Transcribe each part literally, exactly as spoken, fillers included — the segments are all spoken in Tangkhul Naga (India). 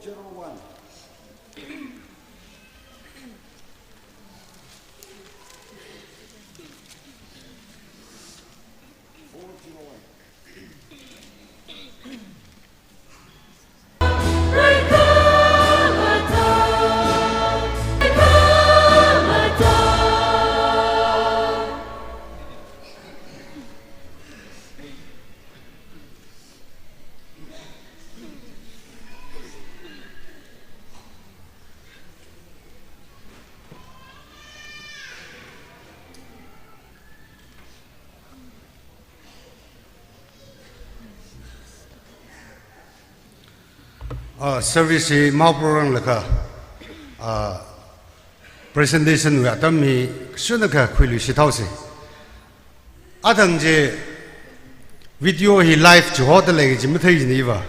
Zero one. Four zero one. Ah, service hi mahaoprorang lakha, ah, presentation wui atam hi shunakha khuiluishit haosa. Athang chi video hi live chihoda lei chi mathei jiniva.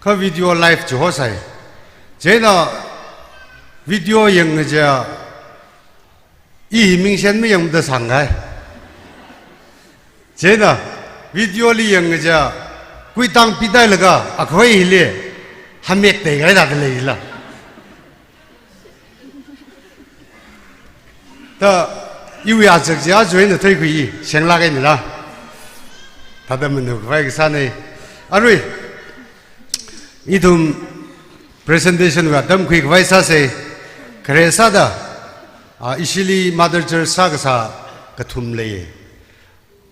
Kha video live chihosai. Chieina video yangkaja, i hi mingsen mayangda sāngai. Chieina video li yangkaja, kuitang pidai laga, akhawui hili hamek tei gai da leila. Ta, iwui azak chi aja eina theikhui, shenglak einala. Thāda manukhavai kasāna. Arui, ithum presentation wui atam khuikhavai sāsa, khare sāda, ah, ishili Mother Church sākasā kathum lei.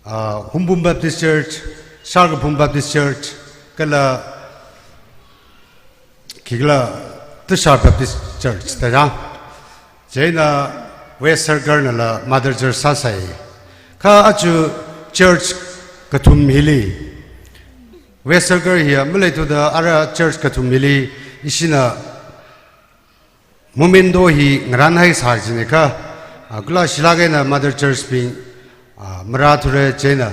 Ah, Hungpung Baptist Church, Sharkaphung Baptist Church, kala khikhala Tushar Baptist Church da jang. Chieina West Sarkar nala Mother Church sāsai. Kha aja church kathum hili, West Sarkar hiya maleithuda ara church kathum hili ishina memento hi ngaranhai sā jine kha, ah, kala shilak eina Mother Church bing, ah, marāthura chieina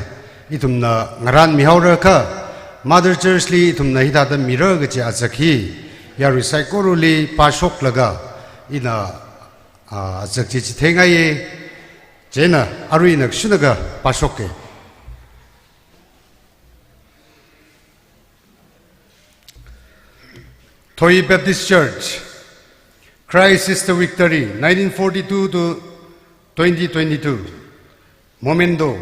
ithumna ngaranmihaora kha, Mother Church li ithumna hithāda mira kaji azak hi, yarui saikorali pāshoklaga ina, ah, azak chi chitheingai. Chieina arui ina shunakha pāshoka. Thoi Baptist Church, Christ is the Victory, nineteen forty-two to twenty twenty-two. Memento.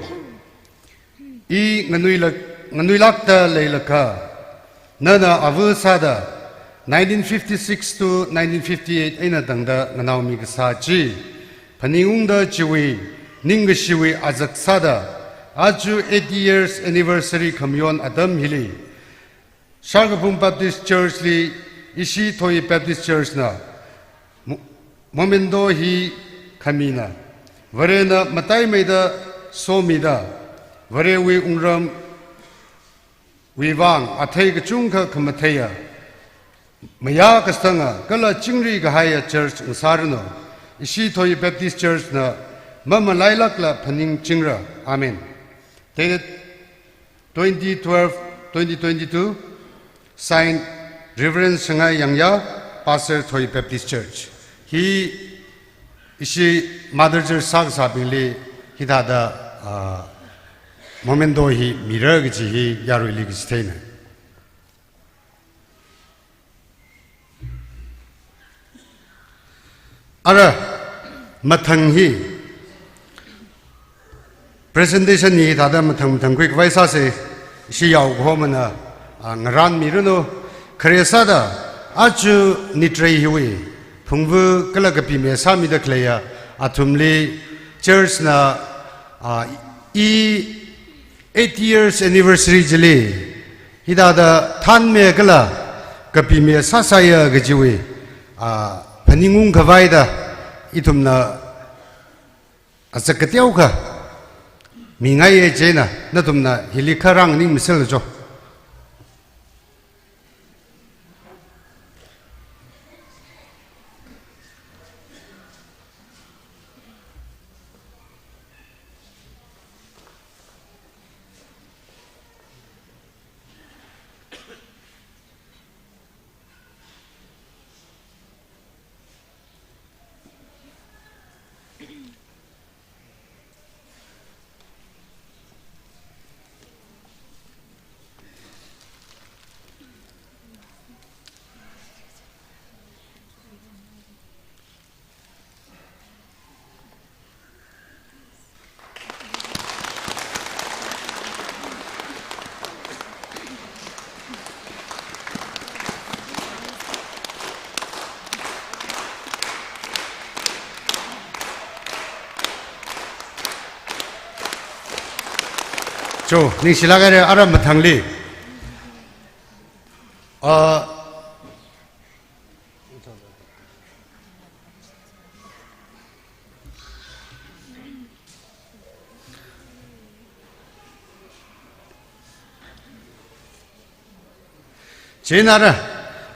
I nganuilak, nganuilakta leilakha, nana ava sāda, nineteen fifty-six to nineteen fifty-eight eina tangda nganaomi kasā chi phaningungda chiwui ningkashiwui azak sāda, aja eighty years anniversary khamayon atam hili, Sharkaphung Baptist Church li ishi Thoi Baptist Church na mo-, memento hi khamina. Varena mataimeida somida, Varewui wungram wui vang athei kachungkha khamatheiya, mayā kasanga kala chingri kahaiya church ngasāranu. Ishi Thoi Baptist Church na mamalailakla phaningchingra. Amen. Dated twenty twelve, twenty twenty-two, signed Reverend Shangai Yangya, Pastor, Thoi Baptist Church. Hi ishi Mother Church sākasābingli hithāda, ah, memento hi mira kaji hi yaruili kachitheina. Ara, mathang hi, presentation hi thāda mathang mathang khuikhavai sāsa, ishi yaokahomana, ah, ngaranmiranu, khare sāda, aja nitrei hiwui phungva kala kapime sāmida khaleiya athumli church na, ah, i eighty years anniversary chili, hithāda thanme kala kapime sāsāya kajiwui, ah, phaningungkhavai da ithumna azak kateokha mingaiya. Chieina nathumna hili kharang ning misel jo. Cho, ningshilāk haira, ara mathangli. Ah, chieina ara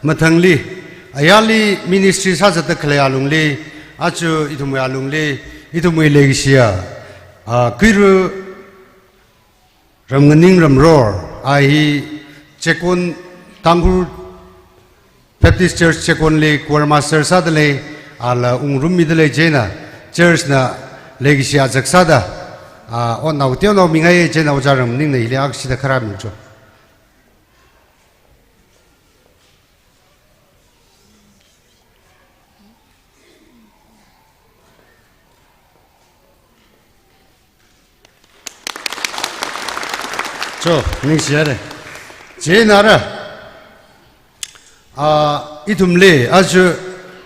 mathangli, ayarli ministry sāzatda khalei alungli, aja ithumwui alungli, ithumwui leikashiya, ah, Kuiru Ramnganing Ramror, a hi Checkon, Tangkhul Baptist Church Checkonli choir master sāda lei, ala ungrummi da lei, chieina church na leikashi azak sāda, ah, ot nao teonao mingaiya, chieina Ojā Ramnganingna hili akshida kharā milu cho. Cho, ningshi haira. Chieina ara, ah, ithumli, aja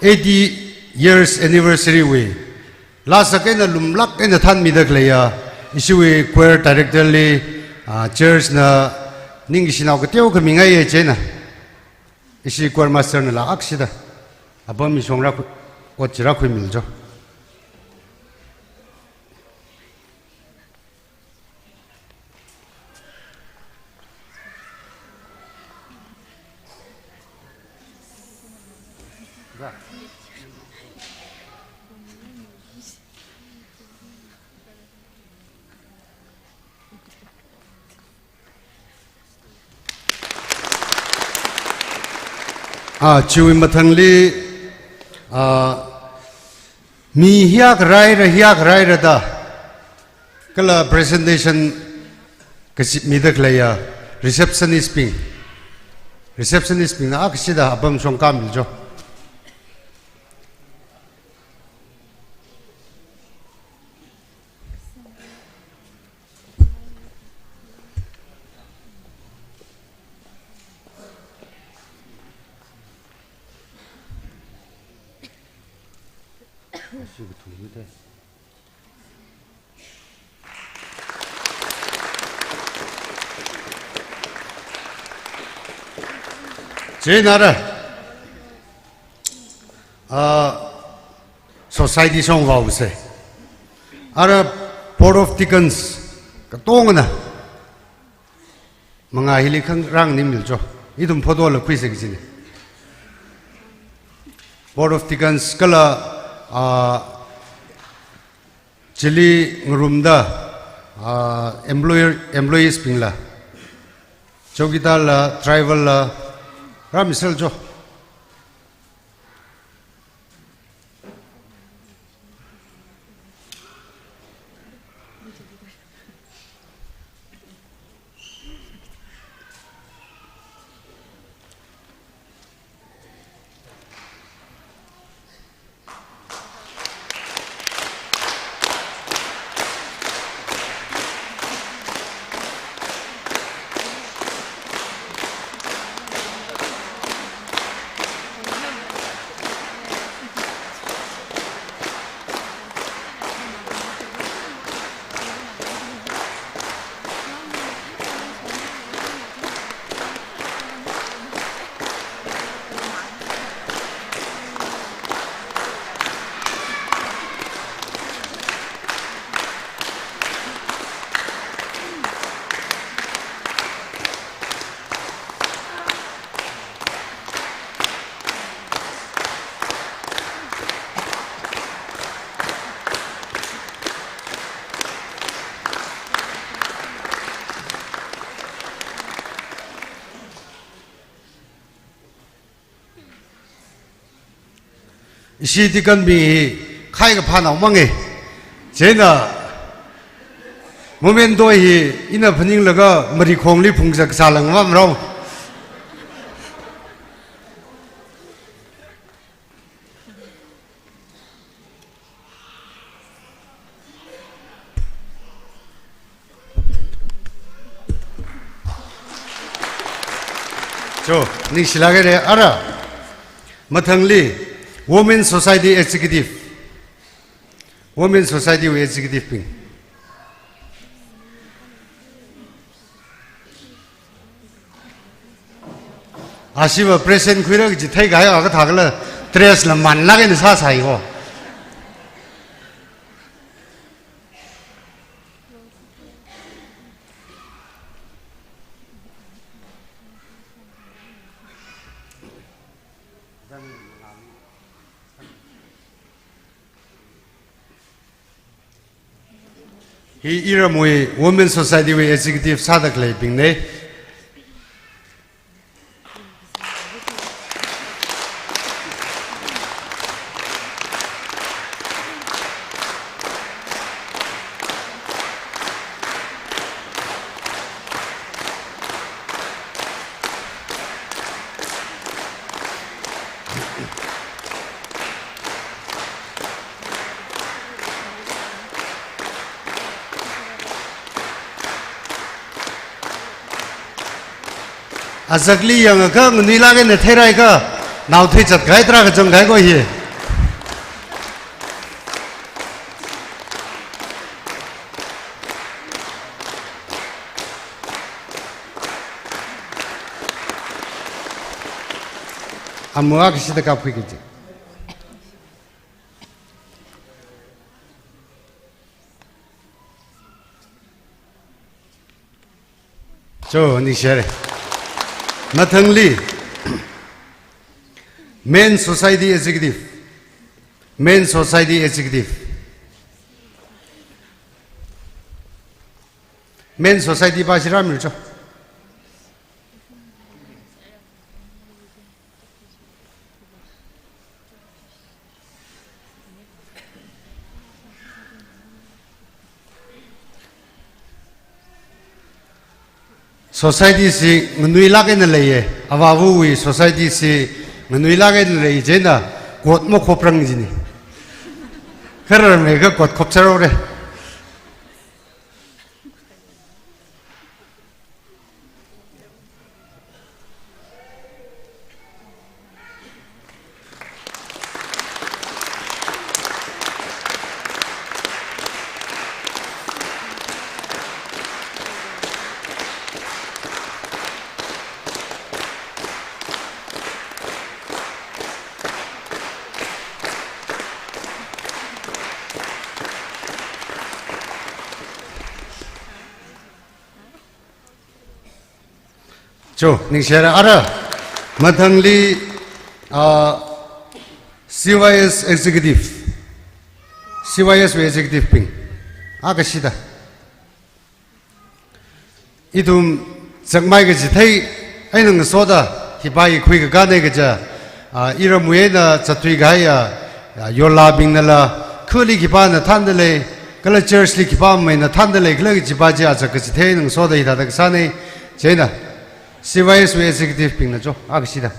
eighty years anniversary wui, lāsak eina lumlāk eina thānmida khaleiya, ishiwui choir director li, ah, church na ningkashi nao kateokha mingaiya, chieina ishi choir master nala akshida apam mishong rākhui, ot chi rākhuimilu cho. Ah, chiwui mathangli, ah, mi hiyākha rāra, hiyākha rāra da, kala presentation kazipmida khaleiya receptionist bing, receptionist bingna akshida apam shongkāmilu cho. Chieina ara, ah, society shong vaosa. Ara Board of Deacons katongana mangā hili khangarān ningmilu cho. Ithum photo la khuisa kajina. Board of Deacons kala, ah, chili ngarumda, ah, employer, employees bingla, chowkidar la, driver la, rāmisalu cho. Ishi deacon bing hi khai kaphā nao manga. Chieina memento hi ina phaninglaga marikhongli phungzak sālang mamrong. Cho, ningshilāk haira, ara mathangli Women Society Executive. Women Society wui executive bing. Ashiva present khuira kaji theikahai akha thākhala, dress la manlāk eina sāsai ko. Hi iramwui Women Society wui executive sāda khaleibingna. Azakli yangakha nganuilāk eina theirai kha, nao theizat kahai tarākha zangkahai ko hi. Amu akha shida kapkhuiki ji. Cho, ningshire. Mathangli, Men Society Executive. Men Society Executive. Men Society pa shirāmilu cho. Society chi nganuilāk eina leiya, avāvawui society chi nganuilāk eina lei chieina kot makhoprang jina. Khararmeikha kot khopsārore. Cho, ningshire ara. Mathangli, ah, C Y S executive. C Y S wui executive bing. Akha shida. Ithum zakmai kachithei eina ngasoda, hipa hi khuikakāna kaja, ah, iramwui eina zatthui kahai, ah, ah, yollabingnala, khali khipāna thānda lei, kala church li khipā maina thānda lei, kala kajipa chi azak kachithei eina ngasoda hithāda kasāna, chieina, C Y S wui executive bingna cho, akha shida.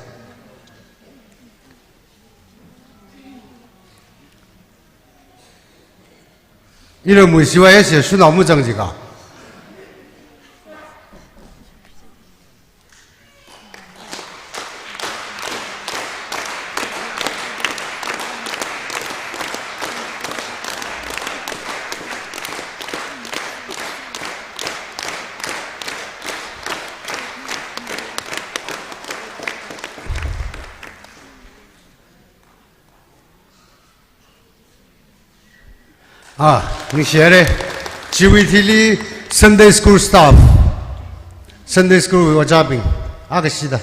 Iramwui C Y S ya shanao mazang jika. Ah, ningshire. Chiwui thili Sunday school staff. Sunday school ojābing. Akha shida.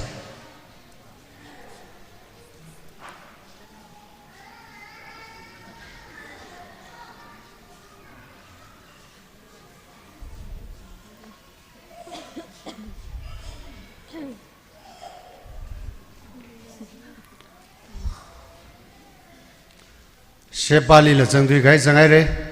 Shepali la zangthui kahai zanghaira.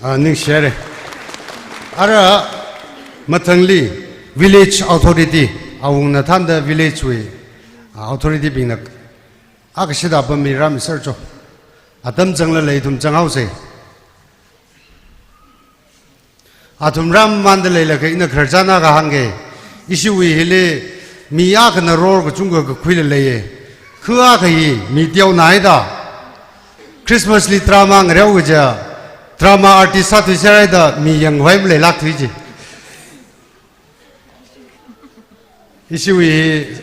Ah, ningshire. Ara, Mathangli village authority, awungna thānda village wui, ah, authority bingna akashida pammi rāmiser cho. Atam zangla lei ithum zanghaose. Athum rāmamanda leilaga ina khararchan akha hāngge. Ishiwui hili mi akhana role kachungkha kakhuila leiye. Kha akha hi mi teonaida Christmas li drama ngareo kaja, drama artist sāthuiser haida mi yangkhavai maleilāk thuiji. Ishiwui hi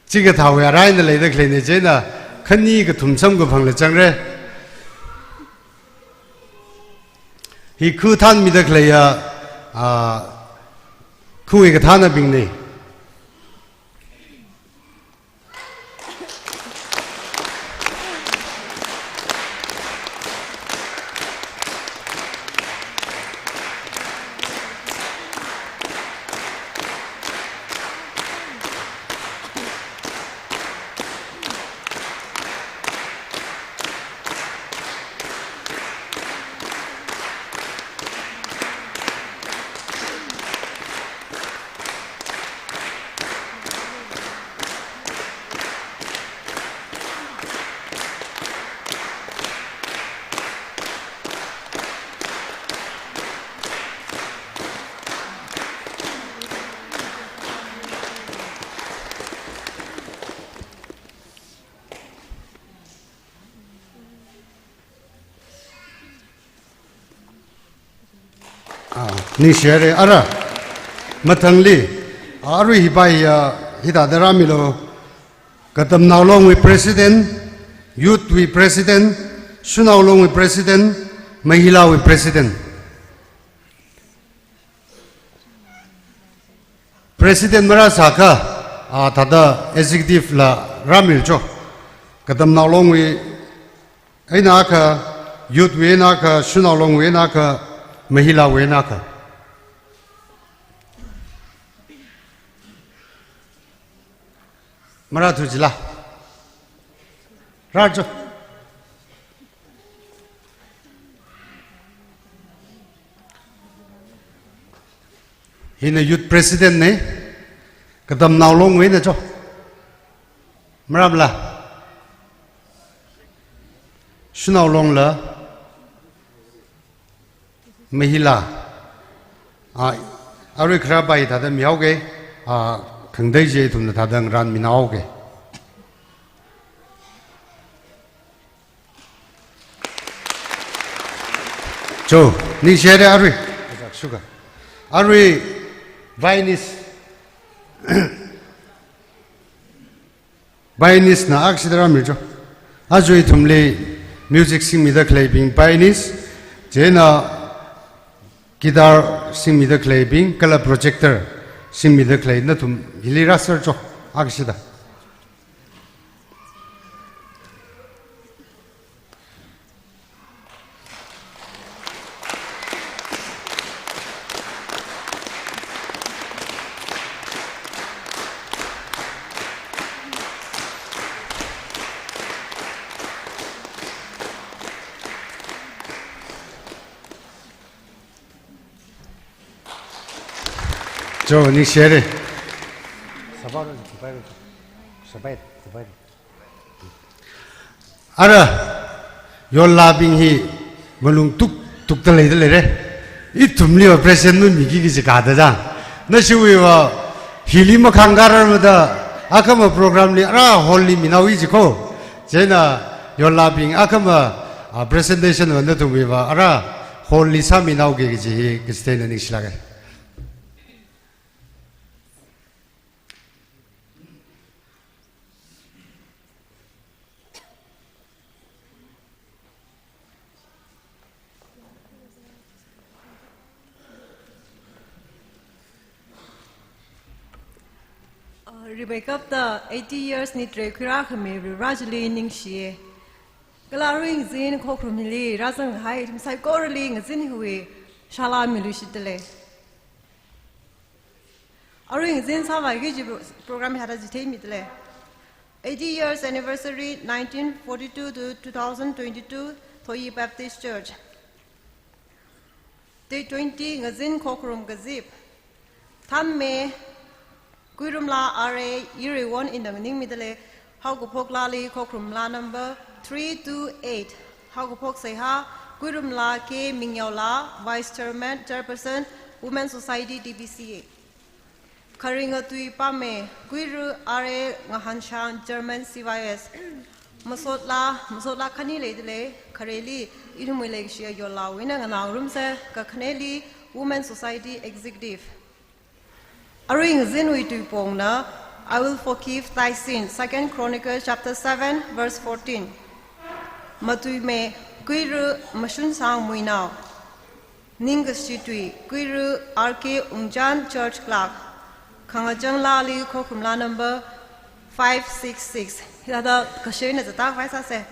chikathāwui araina leida khaleina chieina khani kathum samkaphangla zangre. Hi khu thānmida khaleiya, ah, khuwui kathānabingna. Ah, ningshihaire ara. Mathangli, ah, arui hi bai, ah, hithāda rāmilu. Katamnao Longwui President, Youth wui President, Shanao Longwui President, Mahila wui President. President marāsākha, ah, thāda executive la rāmilu cho. Katamnao Longwui eina akha, Youth wui eina akha, Shanao Longwui eina akha, Mahila wui eina akha. Marāthu jila. Rā cho. Hina Youth President na, Katamnao Longwui eina cho. Marāmala. Shanao Longla. Mahila. Ah, arui kharā bai thāda mihaoge. Ah, khangatei chi ithumna thāda ngarānminaoge. Cho, ningshihaire arui. Sugar. Arui violinist. Violinist na akashida rāmilu cho. Aja ithumli music singmida khaleibing violinist, chieina guitar singmida khaleibing, kala projector singmida khalei nathum hili rāser cho, akashida. Cho, ningshihaire. Sabai, sabai, sabai. Ara, yonlabing hi malung tuktukda leida leire. Ithumli operation mamiki kaji kathāda. Nashiwuiva hili makhangkararmada, akhama program li ara hall li minaoyi jiko. Chieina yonlabing akhama, ah, presentation va nathumwuiva ara hall li sāminaoge kaji hi kachithei eina ningshilāke. Uh, rimeikapta eighty years ni treikhui rākhami Varivarā chili ningshiye. Kala arui ngazin khokharum hili rāzanghai ithum saikorali ngazin hiwui shālā miluishitdalei. Arui ngazin sāvāki kaji pro-, program hithāda chitheimidalei. Eighty years anniversary, nineteen forty-two to two thousand twenty-two, Thoyi Baptist Church. Day twenty, ngazin khokharum kazip. Thammei, Kuirumla R A Yirewon ina nganingmidalei, haokaphoklali khokharumla number three two eight. Haokaphok seihā, Kuirumla K Mingyaola, Vice Chairman, Chairperson, Women Society, D B C A. Kharinga tui pāmei, Kuiru R A Ngahanshang, Chairman, C Y S. Masotla, masotla khani leidalei, khareli, ithumwui leikashiya yollawui eina nganāngarumsa, kakhaneli, Women Society Executive. Arui ngazinwui tuipongna, "I will forgive thy sin," Second Chronicles chapter seven, verse fourteen. Matuimei, Kuiru Mashunsang Muinao. Ningkashi tui, Kuiru R K Ungchan, Church Clerk. Khangachānglali khokharumla number five six six. Hithāda kashena zata vai sāse.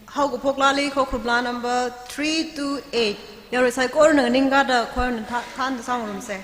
Haokaphoklali khokharumla number three two eight. Yarui saikorana ningkada khon tha-, thānda sāngarumse.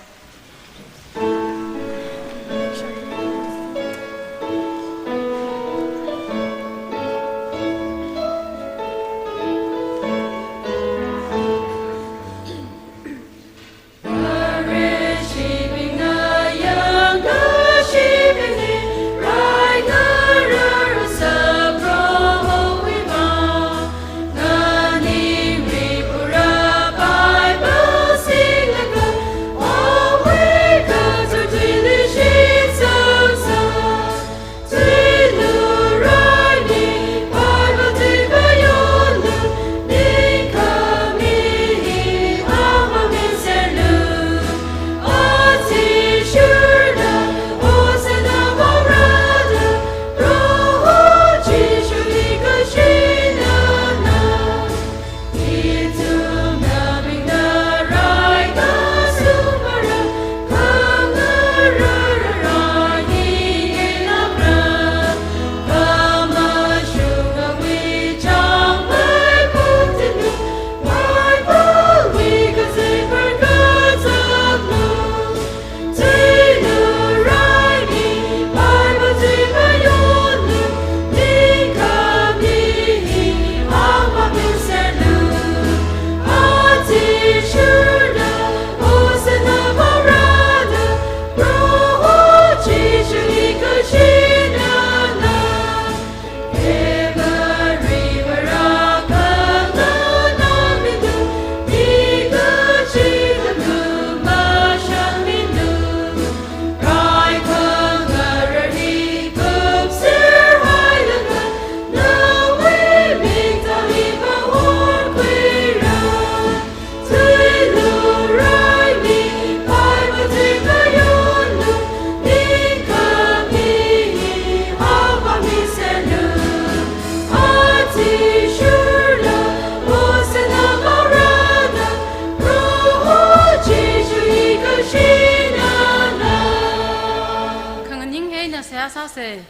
Khanganing eina seihā sāse.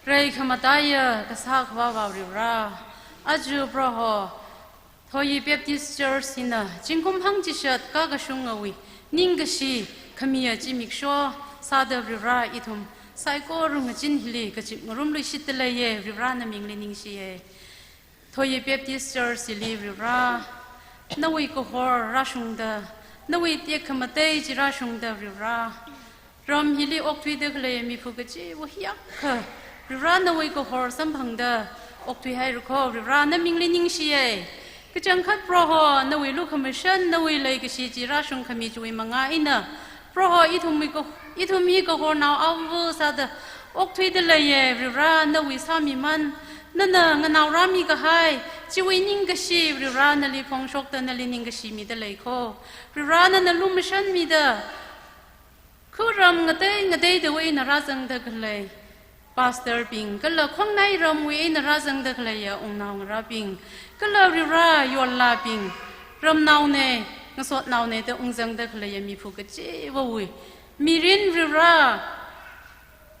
Rai khamataiya kasā Akhava Varivara. Aja Proho, Thoyee Baptist Church hina zingkum hangchishat kakashungawui ningkashi khamiya zimiksho sāda Varivara ithum saikora ngazin hili kazip ngarumluishitta leiye, Varivara namingli ningshiye. Thoyee Baptist Church hili Varivara, nawui kahor rāshungda, nawui tekhamatei chi rāshungda Varivara, ram hili okthuida khalei miphu kachiva hiyākha, Varivara nawui kahor samphangda okthuihaira kho, Varivara namingli ningshiye. Kachangkhat Proho, nawui lukhamashan, nawui leikashi chi rāshungkhami chiwui manga eina, Proho ithumwui ka-, ithum hi kahornao ava sāda okthuida leiye, Varivara nawui sāmiman, nana nganaorāmi kahai chiwui ningkashi, Varivara nali phongshokta nali ningkashi mida lei kho. Varivara nana lumashanmida, khuram ngatei ngateidawui eina rāzangda khalei pastor bing, kala khongnai ramwui eina rāzangda khaleiya wungnāngarābing, kala Varivara yollabing, ramnaone, ngasotnaone da ungzangda khaleiya miphu kachivawui mirin, Varivara,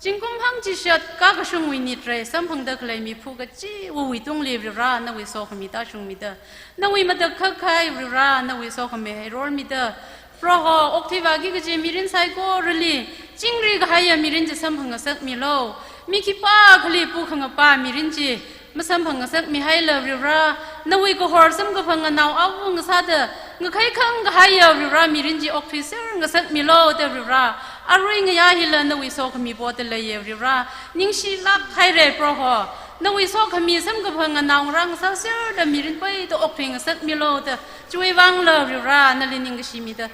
zingkum hangchishat kakashungwui nit rai samphangda khalei miphu kachivawui tungli Varivara nawui sokhami tāshungmida, nawui matakhak kahai Varivara nawui sokhami heirormida, Proho, okthuivāki kaji mirin saikorali chingri kahaiya mirin chi samphangngasakmilu. Mi khipākhali pukhangapa mirin chi masamphang ngasakmihaila Varivara, nawui kahor samkaphang nganao awunga sāda, ngakhai khangkahaiya Varivara mirin chi okthuiser ngasakmilu da Varivara, arui ngayā hila nawui sokhami poda leiya Varivara, ningshilāk haira Proho, nawui sokhami samkaphang nganao ngarā ngasāserda mirin peida okthui ngasakmilu da, chiwui vangla Varivara nali ningkashi mida,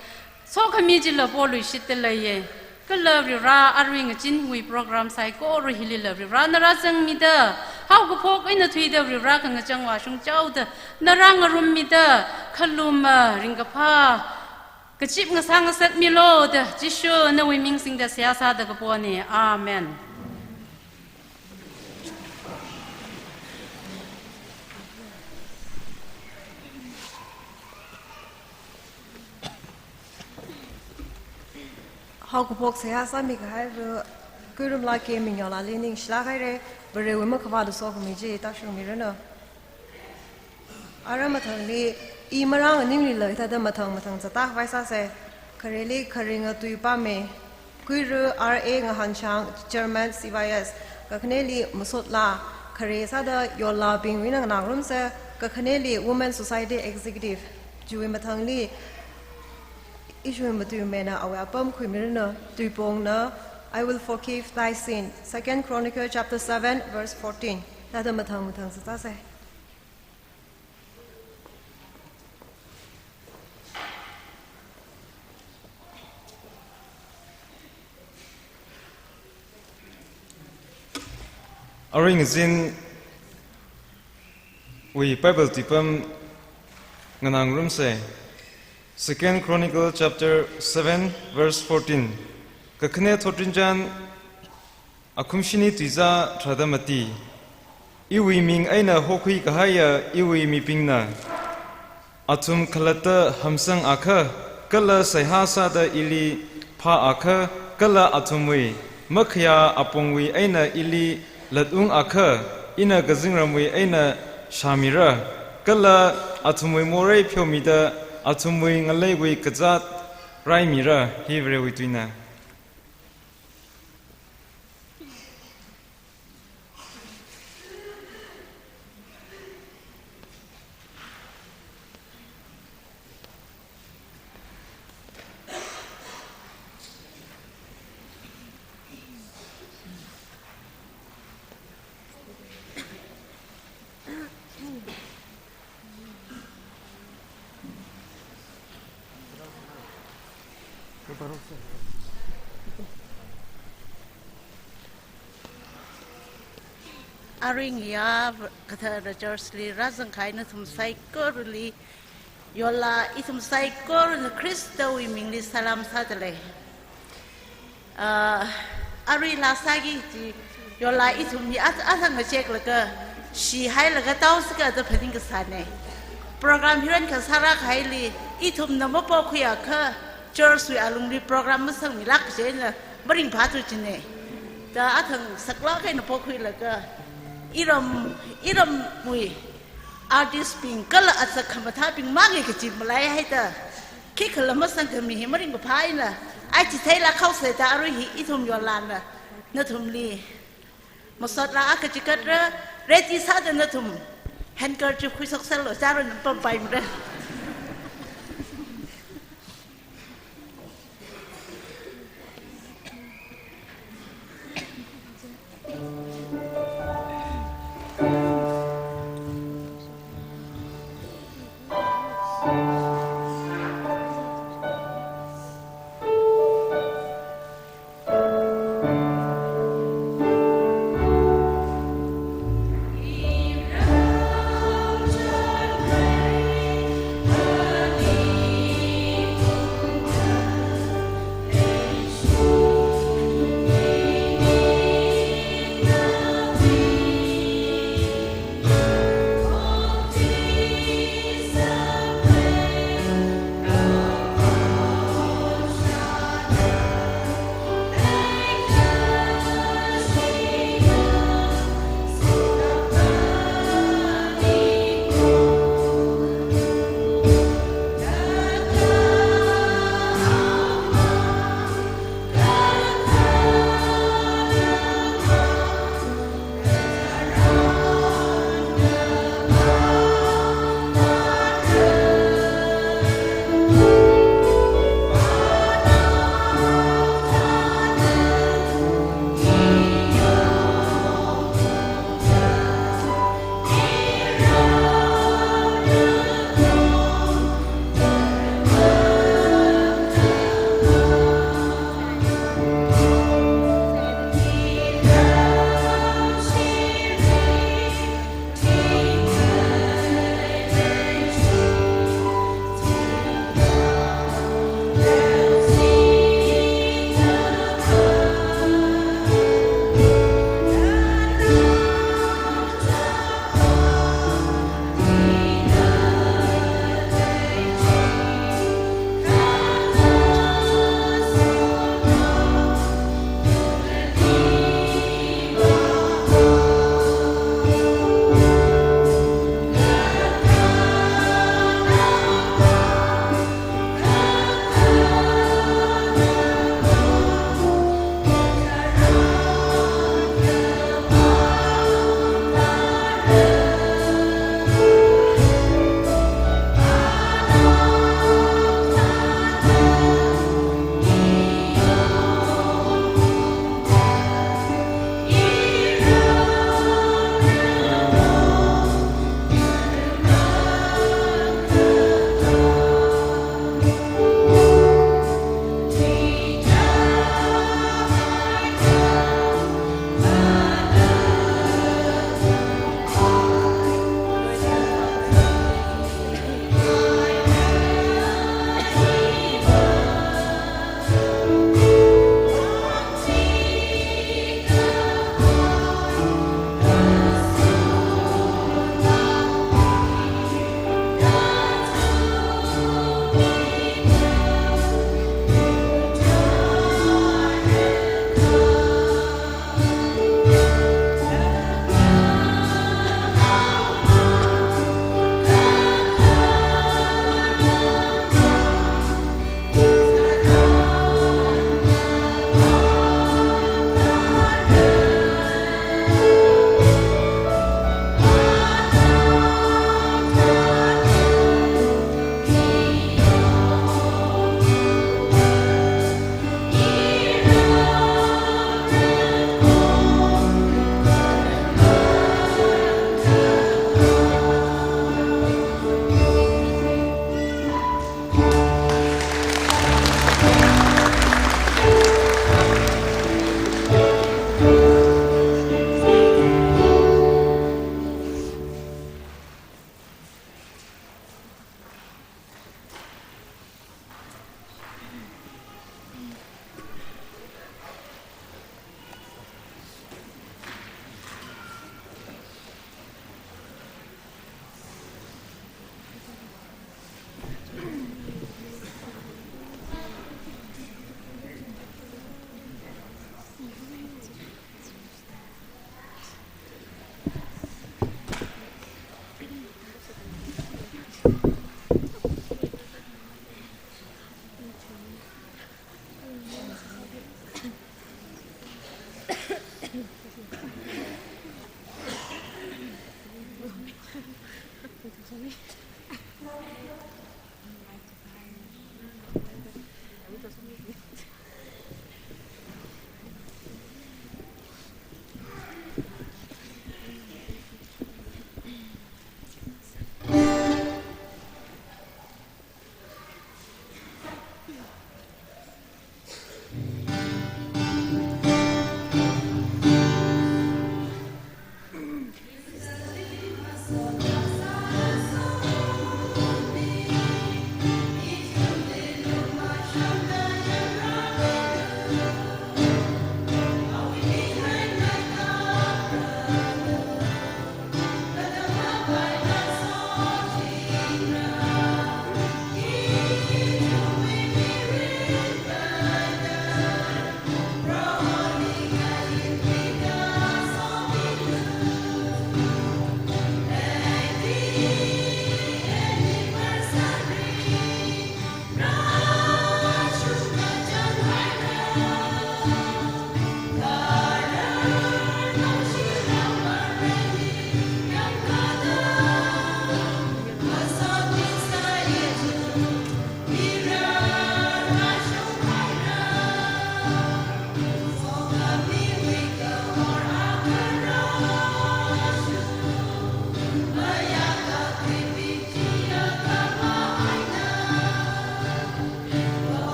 sokhami chila poluishitda leiya. Kala Varivara arui ngazin hiwui program saikora hilila Varivara na rāzangmida, haokaphok eina thuida Varivara khangachang vāshungchaoda, na rāngarummida, khaluma ringkaphā kazip ngasā ngasakmilu da, Jishu nawui ming singda seihā sāda kapona. Amen. Haokaphok seihā sāmikahai Vare, kuirumlāka, Mingyola li ningshilāk haira, Varewui makhavāta sokhami chi tāshungmiranu. Ara mathangli, i marānganinglila hithāda mathang mathang zatā khavai sāsa, khareli kharinga tui pāma, Kuiru R A Ngahanshang, Chairman C Y S, kakhaneli Masotlā, khare sāda Yollābingwui eina nganāngarumsa, kakhaneli Women Society Executive, chiwui mathangli, ithumwui matuimeina awui apam khuimiranu, tuipongna, "I will forgive thy sin." Second Chronicle chapter seven, verse fourteen. Hithāda mathang mathang zatsa sāsa. Arui ngazinwui Bible tuipam nganāngarumsa. Second Chronicle chapter seven, verse fourteen. Kakhane thotrinchān akhum shini tuizā tharāda mati. Iwui ming eina hokhui kahaiya iwui mibingna athum khalatta hamsangakha, kala seihā sāda ili phāakha, kala athumwui makhayā apongwui eina ili latungakha, ina kazingramwui eina shāmira, kala athumwui morei pheomida athumwui ngaleiwui kazāt raimira. Hi Varewui tuina. Arui ngayā kathara church li rāzangkahai nathum saikorali, Yollā ithum saikorana Khristawui mingli salam sādalei. Ah, arui laa sāki kaji, Yollā ithum hi a, athang ngacheklaga, shihailaga taosaka da phaning kasāna. Program hiran kasā rākahaili, ithumna mapokhuiakha, church wui alungli program masangmilāk kaji eina maringphāthu jina. Da athang saklāk eina pokhuilaga, iram, iramwui artist bing kala azak khamathābing mangei kaji malaihaida, khikhala masangkhami hi maringkaphā eina, ai chitheilāk haosa da arui hi ithum Yollāna nathumli Masotlā akha chikatra, ready sāda nathum handkerchief khuishokserlu, chāra nampam paimara.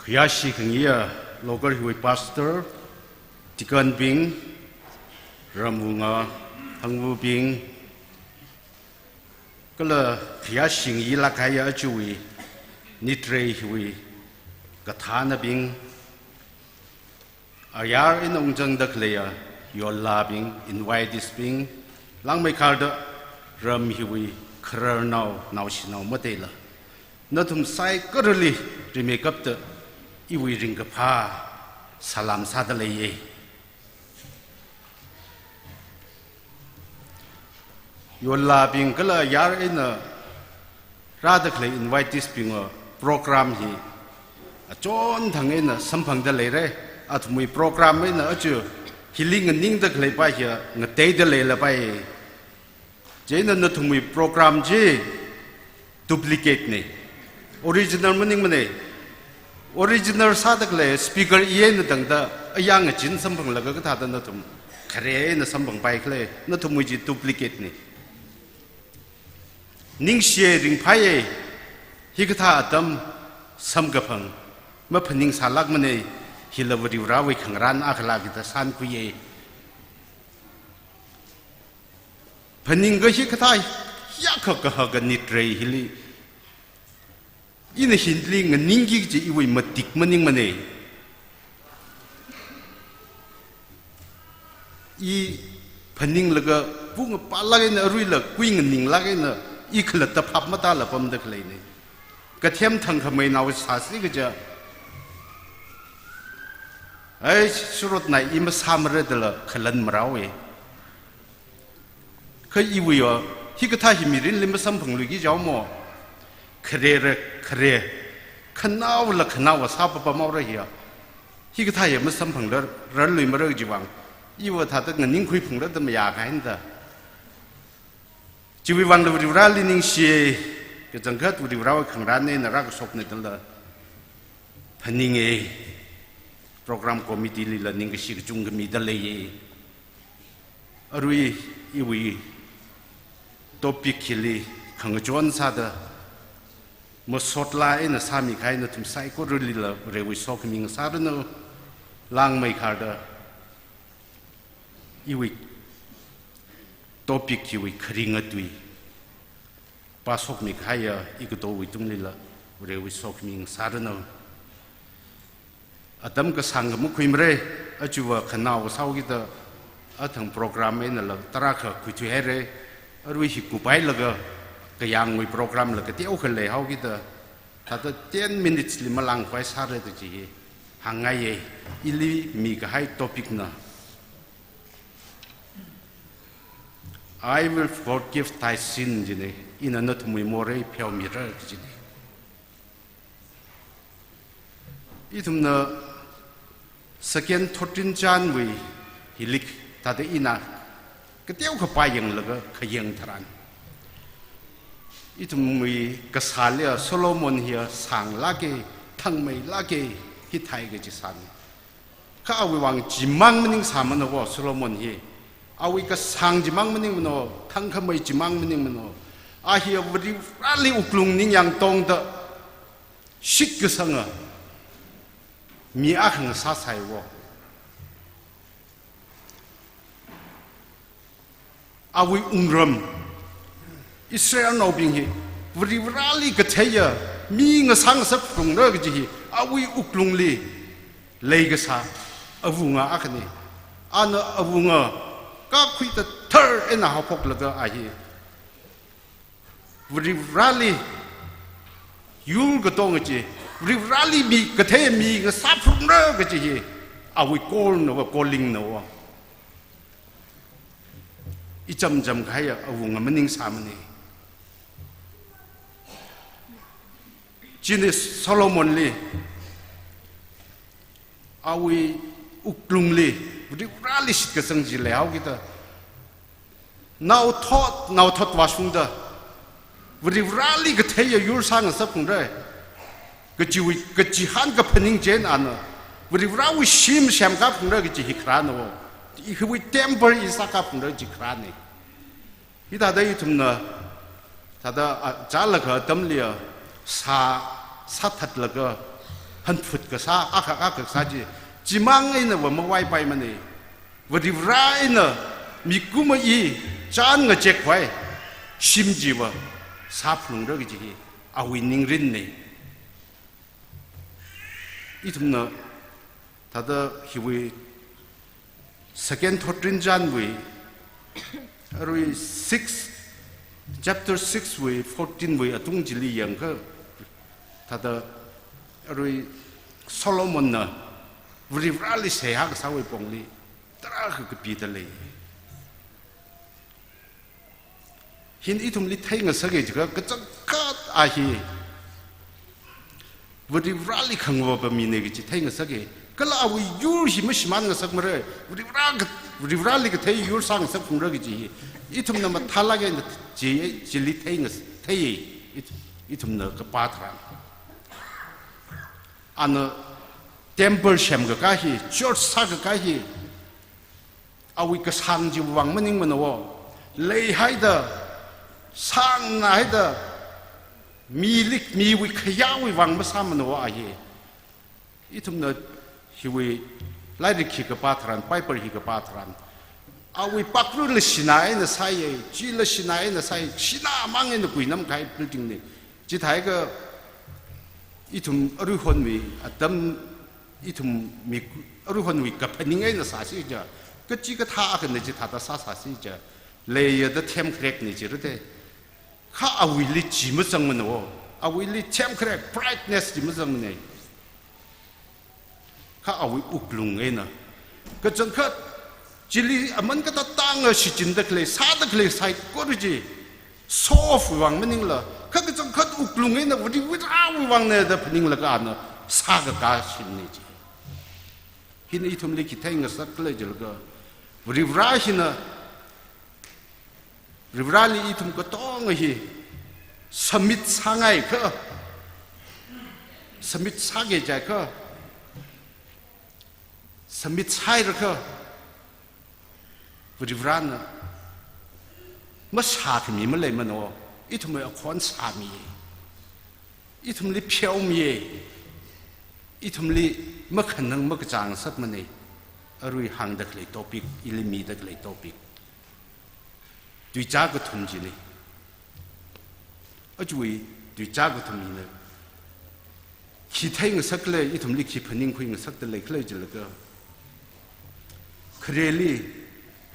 Khayāshi khangayiya local hiwui pastor, deacon bing, ramwunga, hangvabing, kala khayāshi ngayilāk kahaiya aruiwui nitrei hiwui kathānabing, ayar eina ungzangda khaleiya yollābing, invitees bing, langmeikharda ram hiwui khararnao, naoshinao mateila, nathum saikorali rimeikapta iwui ringkaphā salam sāda leiya. Yollābing kala ayar eina rāda khalei invitees bingwui program hi achonthang eina samphangda leira. Athumwui program eina aja hili nganingda khaleipa hi ngateida leilapai. Chieina nathumwui program chi duplicate na. Original maningmana. Original sāda khalei speaker i eina tangda ayar ngachin samphanglaga kathāda nathum khare eina samphangpai khala, nathumwui chi duplicate na. Ningshiya, ringphāya, hikathā atam samkaphang maphaningsālākmana, hila Varivarāwui khangarān akhala kida sānkhuiya. Phaningkaji kathā hiyākha kahaka nitrei hili ina hili nganingki kaji iwui matik maningmana. I phaninglaga pung pālāk eina aruila kui nganinglāk eina i khalatta phap matāla pamda khaleina. Kathem thangkhameinao sāsi kaja, ai, sharotna i masāmara dala khalan marāowa. Kha iwui yo, hikathā hi mirinli masamphangluiki jaomo. Kharera khare, khanaola khanao sāpapamhaora hiya. Hikathā hi masamphangrar, rarluimara jiwui vang, iva thāda nganingkhui phungra da mayākahaina da. Chiwui vangla Varivarāli ningshiya, kachangkhat Varivarāwui khangarān eina rākashokna dala phaninga, program committee lila ningkashi kachungkha mida leiya. Arui iwui topic hili khangachon sāda masotlāk eina sāmikahai nathum saikoralila Varewui sokhami ngasāranu. Langmeikharda iwui topic hiwui kharinga tui pāshokmikahaiya ikatowui tunglila Varewui sokhami ngasāranu. Atam kasāngkha makhuimara, aja va khanao sāhaokida athang program einala tarākha khuithuihaira. Arui hi kuphailaga kayāngwui program la kateokha leihaokida thāda ten minutes li malāngpai sāra da chi hi hāngngaiya. Ili mikahai topic na "I will forgive thy sin" jina, ina nathumwui morei pheomira kajina. Ithumna Second thirteen John wui hili thāda ina kateokha pāyanglaga khayang tharan, ithumwui kasāli Solomon hiya sānglāka, thangmeilāka, hithāi kaji sāna. Kha awui vang chimang maningsāmana wo Solomon hi. Awui kasāng chimang maningmana, thangkhamei chimang maningmana. A hiya Varivarāli wuklung ningyāng tongda shitkasanga mi akha ngasāsai wo. Awui wungram, Israelnaobing hi Varivarāli katheiya mi ngasā ngasapphalungra kaji hi awui wuklungli leikasā awunga akhana. Ana awunga kakhui tathar eina haophoklaga a hi Varivarāli yur katonga chi, Varivarāli mi kathei mi ngasāphalungra kaji hi awui call na wo, calling na wo. Ichamcham kahaiya awunga maningsāmana. China Solomonli awui wuklungli Varivarāli shitkasang chi leihaokida, naothot, naothot vāshungda Varivarāli katheiya yur sāngasapphalungra kajiwui, kachihān kaphaning chieina ana Varivarāwui shim semkaphalungra kaji hi kharāna wo. Hiwui temple i sākaphalungra kaji kharāna. Hithāda ithumna thāda, a, chālakha atamliya sā, sāthatlaga hanphut kasā, akha akha kasā chi, chimang einava mavaipaimana. Varivara eina mikumo i chān ngachek khavai shim chiva sāphalungra kaji hi awui ningrinna. Ithumna thāda hiwui Second Thotrinchānwui, arui six, chapter six wui fourteen wui atung chili yangakha, thāda arui Solomonna Varivarali seihā kasāwui pongli tarākha kapida lei. Hina ithumli theingasaka jiakha, kachangkhat a hi Varivarali khangavāpa mina kaji theingasaka. Kala awui yur hi mashimānngasakmara. Varivara ka-, Varivarali kathei yur sāngasak phungra kaji hi ithumna mathālāk eina chi, chili theingas-, thei, ith-, ithumna kapā tharan. Ana temple semkakā hi, church sākakā hi, awui kasāng chiwui vang maningmana. Leihaida, sāngnahaida, milik miwui khayāwui vang masāmana a hi. Ithumna hiwui lairik hi kapā tharan, Bible hi kapā tharan, awui pakru la sinā eina sāya, chi la sinā eina sāya, sinā mang eina kuinamkahai building na. Chithākha ithum aruihonwui atam, ithum mi aruihonwui kaphaning eina sāsi chiakha, kachikathā akhana chithāda sāsāsi chiakha, leiya da themkharekna jirate. Kha awuili chi mazangmana, awuili themkharek, brightness chi mazangmana. Kha awui wuklung eina, kachangkhat chili aman katatanga shichinda khalei, sāda khalei saikora chi, show off wui vang maningla, kha kachangkhat wuklung eina Varivarawui vangna da phaninglaga ana sākakā shimna chi. Hina ithumli khi theingasak khala jilaga, Varivara hina, Varivarali ithum katonga hi submit sāngaiakha, submit sāki jiakha, submit sāhairakha, Varivarana masākhami maleimana, ithumwui akhon sāmi, ithumli pheomi, ithumli makhanang makachāng ngasakmana. Arui hāngda khalei topic, ili mida khalei topic, tuichā kathum china. Ajawui tuichā kathum hina khi theingasak khala, ithumli khi phaningkhui ngasakda lei khala jilaga, khareli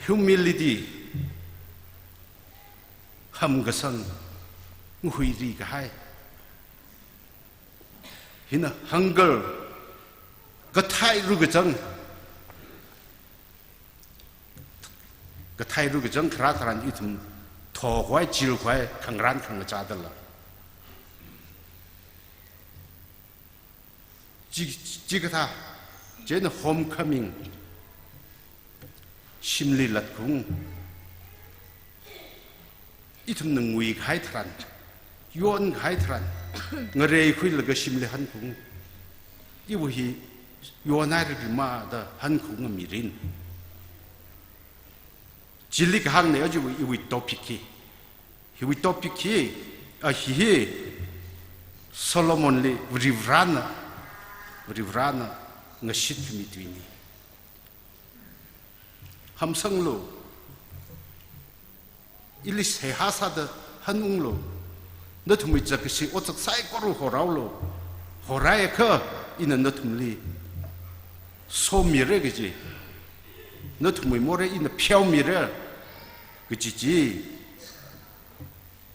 humility, hamkasang, ngahuiri kahai. Hina hunger, kathairu kachang, kathairu kachang kharā tharan ithum thokhavai, chilkhavai, khangarān khangachā dala. Chi, chikathā, chieina homecoming, shimli latkhaung, ithumna nguikahai tharan, yonkahai tharan, ngareikhuilaga shimli hankhaung. Iwui hi yonhaira rima da hankhaunga mirin. Chili kahāngna ajawui iwui topic hi. Hiwui topic hi, a hi hi, Solomonli Varivarana, Varivarana ngashitkhami tuina. Hamsanglu, ili seihā sāda hanunglu, nathumwui zakkashi otsak saikora horālu, horāakha ina nathumli somira kaji, nathumwui morei ina pheomira kaji chi,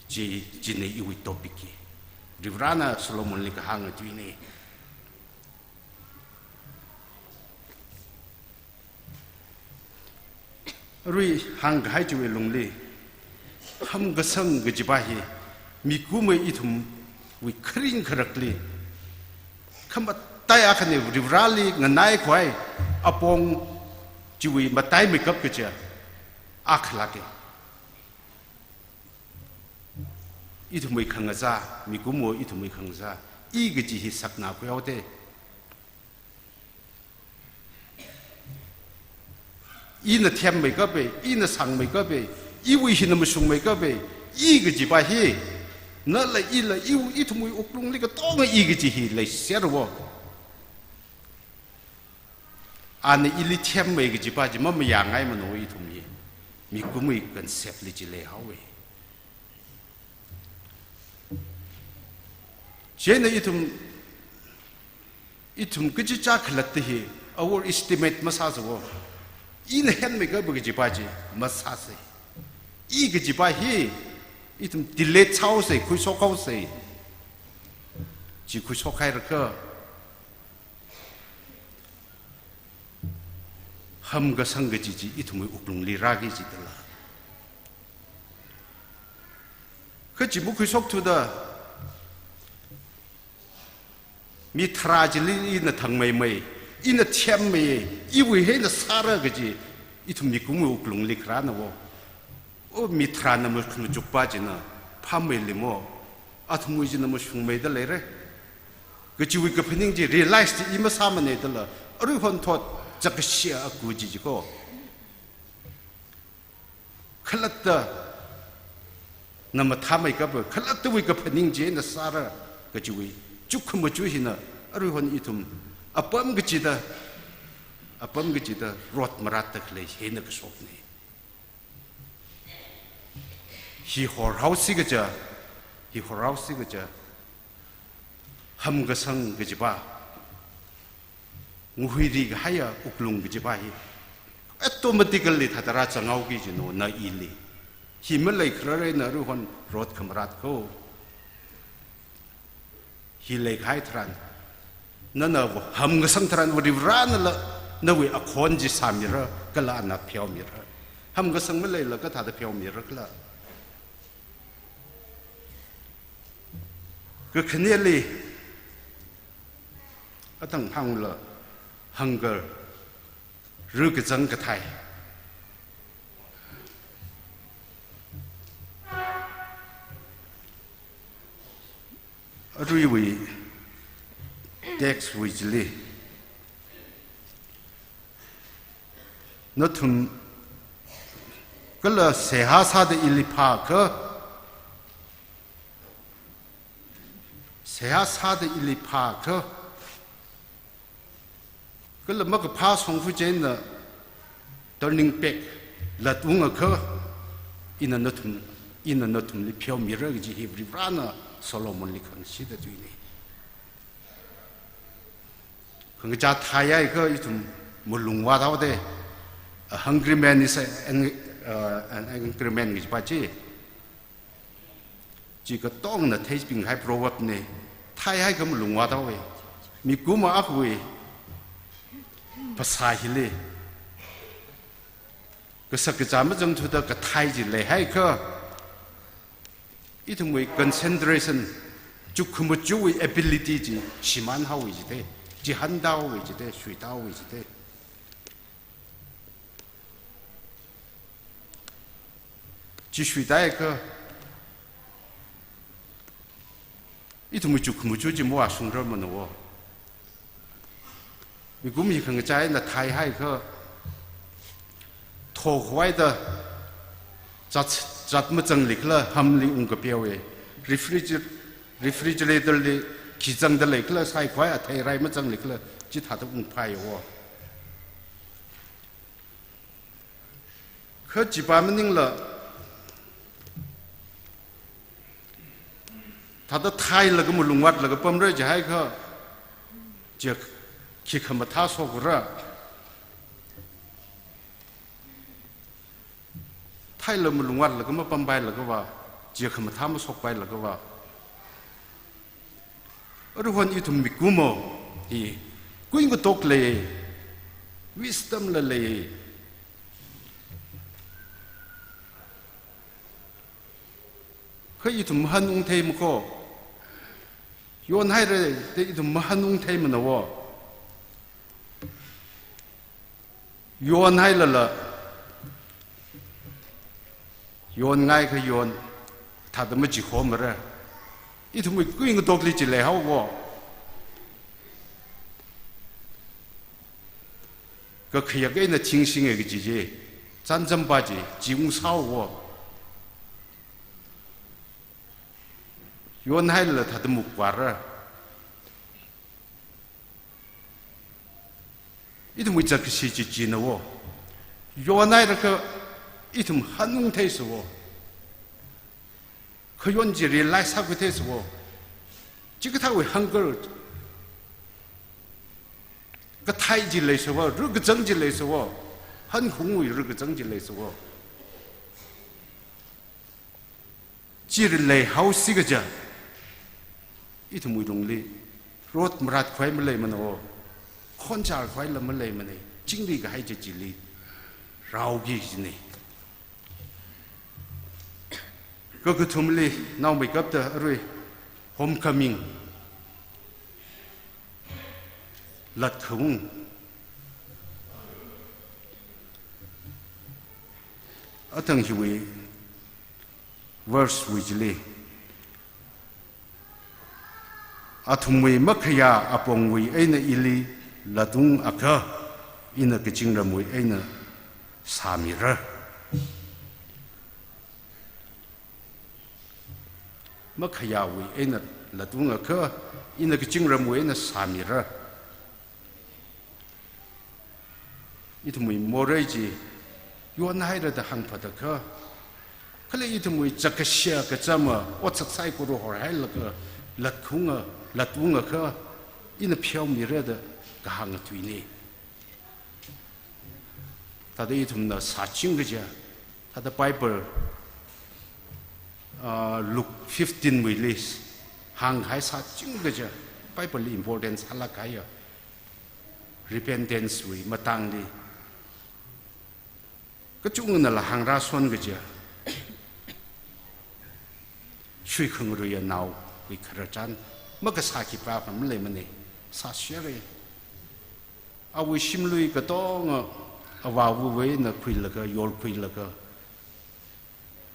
chi, china iwui topic hi. Varivarana Solomonli kahānga tuina. Arui hāngkahai chiwui lungli, hamkasang kajipa hi, mikumo ithumwui kharing kharakli khamatai akhana, Varivarali nganaikhavai apong chiwui mataimeikap kaja akhalāka. Ithumwui khangachā, mikumo ithumwui khangachā, i kaji hi saknākhuihaoda. Ina themmeikapa, ina sangmeikapa, iwui hina mashungmeikapa, i kajipa hi, nala ila iwui, ithumwui wuklungli katonga i kaji hi leiserva. ana ili themmei kajipa chi mamayāngaimana ithum hi. Mikumwui concept li chi leihaowa. Chieina ithum, ithum kachichā khalatta hi overestimate masāsa wo. Ina henmeikapa kajipa chi masāsa. I kajipa hi ithum delete sāhaosa, khuishokhaosa. Chi khuishokhairakha, hamkasang kaji chi ithumwui wuklungli rāki jidala. Kha chi makhuishokthuda, mi tharā chili ina thangmeimei, ina themmei, iwui eina sāra kaji, ithum mikumwui wuklungli kharāna wo. O, mi tharāna makhamachukpa china phāmeili mo, athumwui china mashungmeida leira kajiwui kaphaning chi realize chi i masāmana dala, aruihon thot chākashia aku chi chi ko. Khalattana mathāmeikapa, khalattawui kaphaning chi eina sāra kajiwui chukkhamachu hina aruihon ithum apam kachida, apam kachida rot maratta khalei hi eina kashokna. Hi horhaosi kaja, hi horhaosi kaja, hamkasang kajipa, nguhuirikahaiya wuklung kajipa hi automatically thāda rāzanghaoki jino na ili. Hi maleikhararna aruihon rot khamarat ko. Hi leikahai tharan, nana hamkasang tharan Varivaranala nawui akhon chi sāmira, kala ana pheomira. Hamkasang maleila kathāda pheomira khala. Kakhaneli, atang hāngla, hunger, rikazang kathei. Aruiwui text wui chili, nathum kala seihā sāda ili phāakha, seihā sāda ili phāakha, kala makaphā shongfa chieina turning back latungakha, ina nathum, ina nathumli pheomira kaji hi Varivarana Solomonli khangashida tuina. Khangachā thai haiakha ithum malung vāthaoda. A hungry man is an, uh, an angry man kajipa chi, chi katongna theipinghai proverb na. Thai haiakha malung vāthaowa. Mikumo akhawui phasā hili, kasak kazā mazangthuda kathai chi leihaiakha, ithumwui concentration, chukkhamachuwui ability chi shimānhaowa jida, chihāntāhaowa jida, shuitāhaowa jida. Chi shuitāhaiakha, ithumwui chukkhamachu chi mavāshungrarmana wo. Mikumowui khangachā eina thai haiakha, thokhavai da zat, zat mazanglikhala hamli ungkapeowa. Refrigerator, refrigerator li khi zangda leikhala, saikhavai athei rai mazanglikhala, chithāda ungphāya wo. Kha chipa maningla, thāda thailaga malung vātlaga pamra jihaiakha, chi khikha mathāshokra. Thaila malung vātlaga mapampailaga va, chikha mathā mashokpailaga va, aruihon ithum mikumo hi kuingatok lei, wisdom la lei. Kha ithum mahān ungtheimako. Yonhaira da ithum mahān ungtheimana wo. Yonhailala, yonngaikha yon, thāda machihomara. Ithumwui kuingatokli chi leihaowa. Kakhayak eina thingsinga kaji chi, chānjampa chi, chi ungsāhaowa. Yonhailala thāda mukvāra. Ithumwui zakkashi chi china wo. Yonhairakha ithum hanungthei sa wo. Khayon chi realize sākhuithei sa wo. Chikathāwui hunger, kathei chi lei sa wo, rikachang chi lei sa wo. Hankhungwui rikachang chi lei sa wo. Chi rilei haosi kaja, ithumwui lungli rot maratkhavai maleimana wo, khonchārkhavai la maleimana, chingri kahai chi chili raoki kajina. Kakathumli, naomeikapta arui homecoming, latkhaung. Athang hiwui verse wui chili, athumwui makhayā apongwui eina ili latungakha, ina kazingramwui eina sāmira. Makhayāwui eina latungakha, ina kazingramwui eina sāmira. Ithumwui morei chi yonhaira da hāngphātakha, kala ithumwui zakkashi kachama otsak saikora horhailaga latkhunga, latungakha, ina pheomira da kahānga tuina. Thāda ithumna sāching kaja, thāda Bible, ah, Luke fifteen wuili hānghai sāching kaja, Bible li important sālāk kahaiya repentance wui matangli kachungana la hāngrāson kaja. Shuikhangaruiya naowui khararchan, makasā khipākha maleimana, sāsera. Awui shimlui katonga avāwui eina khuilaga, yorkhuilaga,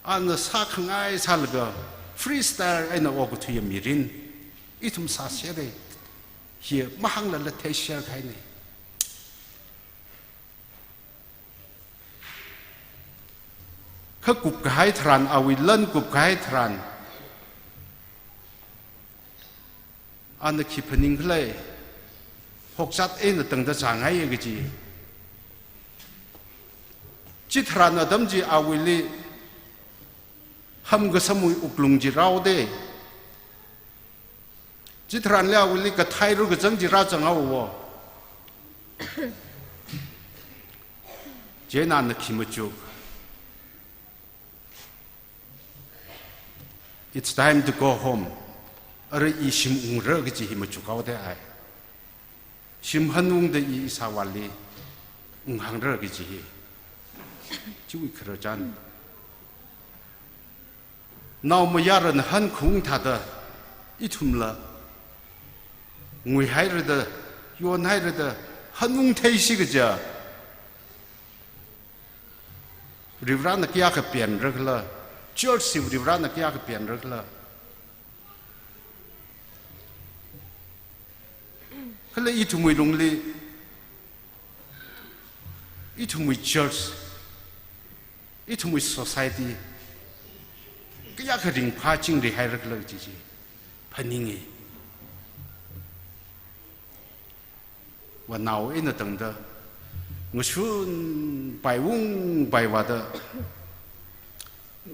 ana sākhangai sālaga, freestyle eina okathuiya mirin ithum sāsera. Hi mahānglala theishar kahaina. Kha kupkahai tharan, awui lan kupkahai tharan, ana khi phaning khala, hokzat eina tangda zangngaiya kaji. Chitharan atam chi awuili hamkasamwui wuklung chi raoda. Chitharanli awuili kathei rikachang chi rāzanghaowa. Chieina ana khi machuk. It's time to go home. Arui i shim ungra kaji hi machukhaoda ai. Shim hanungda i ishāvāli unghāngra kaji hi. Chiwui khararchan. Naomayarana hankhung thāda, ithumla nguihairada, yonhairada, hanungtheishi kaja. Varivarana kayākha penra khala, church hi Varivarana kayākha penra khala. Kala ithumwui lungli, ithumwui church, ithumwui society, kayākha ringphā chingrihaira khala kaji chi phaninga. Vanao eina tangda, ngashun paiung paivāda,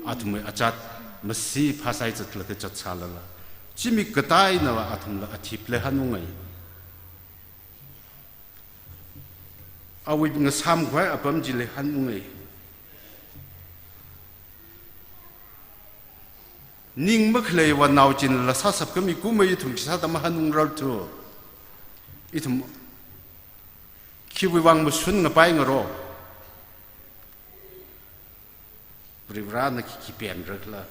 athumwui azat masi phāsai zatlaga zatsālala, zimik kataina athumla athipli hanungai. Awui ngasāmkhavai apam chili hanungai. Ning makhalei vanao chinla sāshap khami kumei ithum khisāda mahanungrarthu. Ithum khiwui vang mashun ngapai ngaro. Varivarana khi khi penra khala.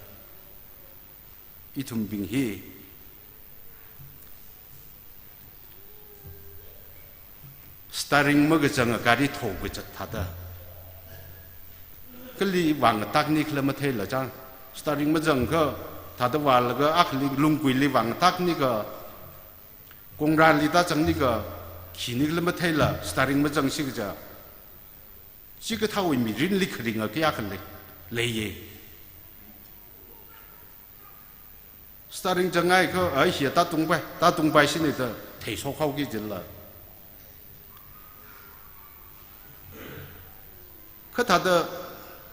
Ithumbing hi steering makazanga gari thokazat thāda. Kali vāngatakni khala matheila chang. Steering mazangakha thāda vālaga akhali lungguili vāngataknika, kongrāli tāzangnika, khini khala matheila steering mazangsi kaja. Chikathāwui mirinli kharinga kayākha lei, leiya. Steering zangngaikha, ai, hiya tātungpai, tātungpaishina da theishokhaoki jila. Kha thāda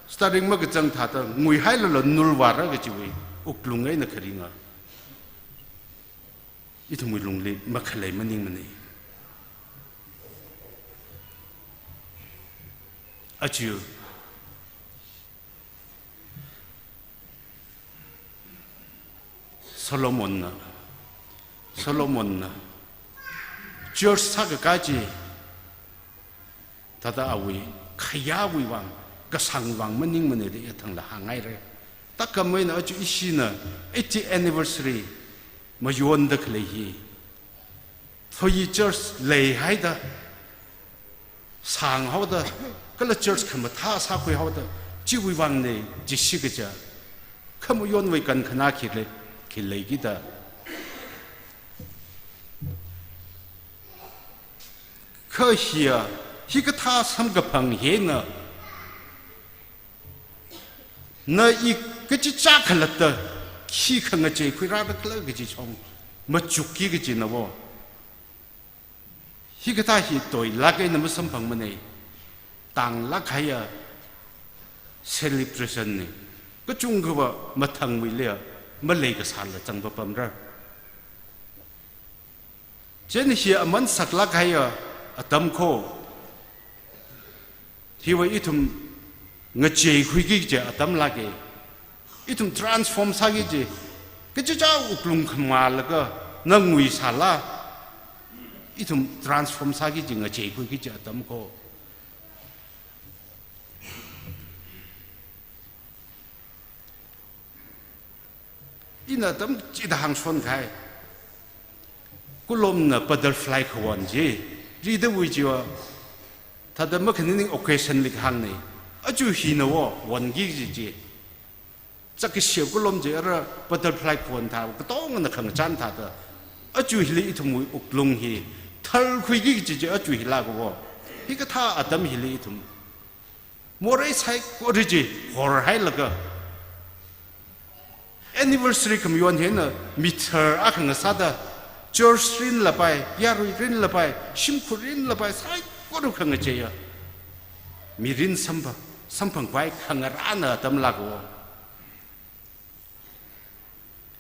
steering makazang thāda nguihailala nulvāra kajiwui wuklung eina kharinga ithumwui lungli makhalei maningmana. Aja Solomonna, Solomonna church sākakā chi thāda awui khayāwui vang, kasāngwui vang maningmana da ithangla hānghaira. Thākhameina aja ishina eighty anniversary mayonda khalei hi thoi church leihaida sānghaoda, kala church khamathā sākhuihaoda, chiwui vangna jishi kaja, khamayonwui kankhana khi lei, khi leikida. Kha hiya, hikathā samkaphang hina, na i kachichā khalatta khi khangacheikhuirāda khala kaji chong machukki kajina wo. Hikathā hi toilāk eina masamphangmana, tānglāk kahaiya celebration na. Kachungkhava mathangwui leiya, maleikasāla zangpapamra. Chieina hi aman saklāk kahaiya atam kho, hiva ithum ngacheikhuiki kaji atam lāka. Ithum transform sāki kaji, kachichā wuklung khamalaga na nguisāla, ithum transform sāki kaji, ngacheikhuiki kaji atam kho. Ina atam chida hāngshon kahai. Kulomna butterfly khawan chi, ridawui chiva, thāda makhaning occasion li kahāngna. Aja hina wo, wanki kaji chi. Chākkashia kulom chi ara butterfly khawan thā, katongana khangachān thāda. Aja hili ithumwui wuklung hi thalkhuiki kaji chi aja hilāka wo. Hikathā atam hili ithum morei saikora chi horhailaga, anniversary khamayon hina mithar akha ngasāda, church rinlapai, yarui rinlapai, shimkhur rinlapai, saikora khangacheiya mirin sampha-, samphangkhavai khangarāna atam lāka wo.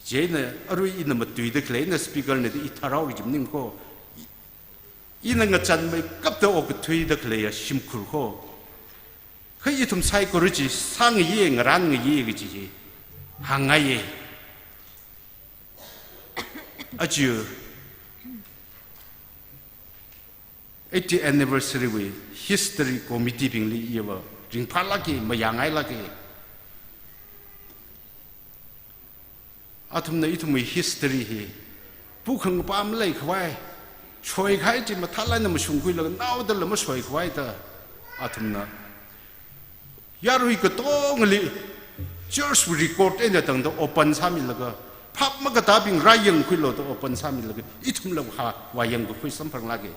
Chieina arui ina matuida khalei, ina speaker na da i tharao kaji maning kho. Ina ngachānmeikapta okathuida khaleiya shimkhur kho. Kha ithum saikora chi sāngayi, ngarānngayi kaji hi hāngngaiya. Aja eighty anniversary wui history committee bingli iva ringphālāka, mayāngailāka. Athumna ithumwui history hi pukhang pam leikhavai, shoikahai chi mathālāk eina mashungkhuilaga naodala mashoikhavai da athumna yarui katongali church record eina tangda open sāmilaga, phap makatābing rāyangkhuilu da open sāmilaga, ithumla ha vāyangkakhui samphanglāka.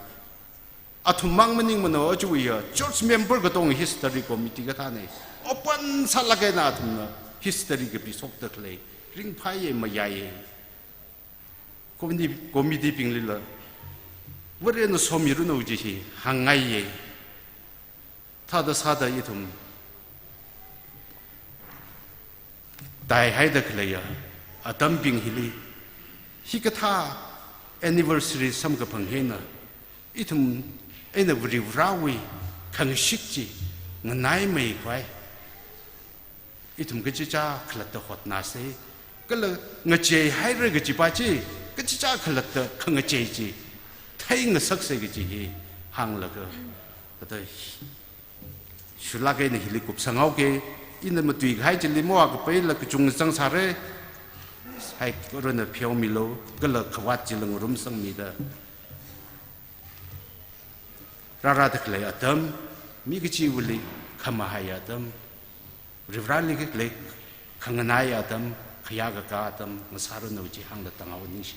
Athum mang maningmana, aja hiya church member katong history committee kathāna. Open sālāk eina athumna history kapishokda khalei ringphāya, mayāya. Committee, committee binglila Varena somiranu kaji hi hāngngaiya. Thāda sāda ithum taihaida khaleiya atambing hili, hikathā anniversary samkaphang hina, ithum eina Varivarāwui khangashik chi nganaimeikhavai ithum kachichā khalatta hotnāsa, kala ngacheihaira kajipa chi, kachichā khalatta khangachei chi theingasaksa kaji hi hānglaga, kata shulāk eina hili kupsanghaoki. Ina matuikahai chili mavākapaila kachungkha zangsāra. Saikorana pheomilu, kala khavāt chila ngarumsangmida. Rārāda khalei atam, mi kachivali khamahai atam, Varivarāli khalei khanganai atam, khayākakā atam ngasāranu chi hāngda tānghaowa, ningshi.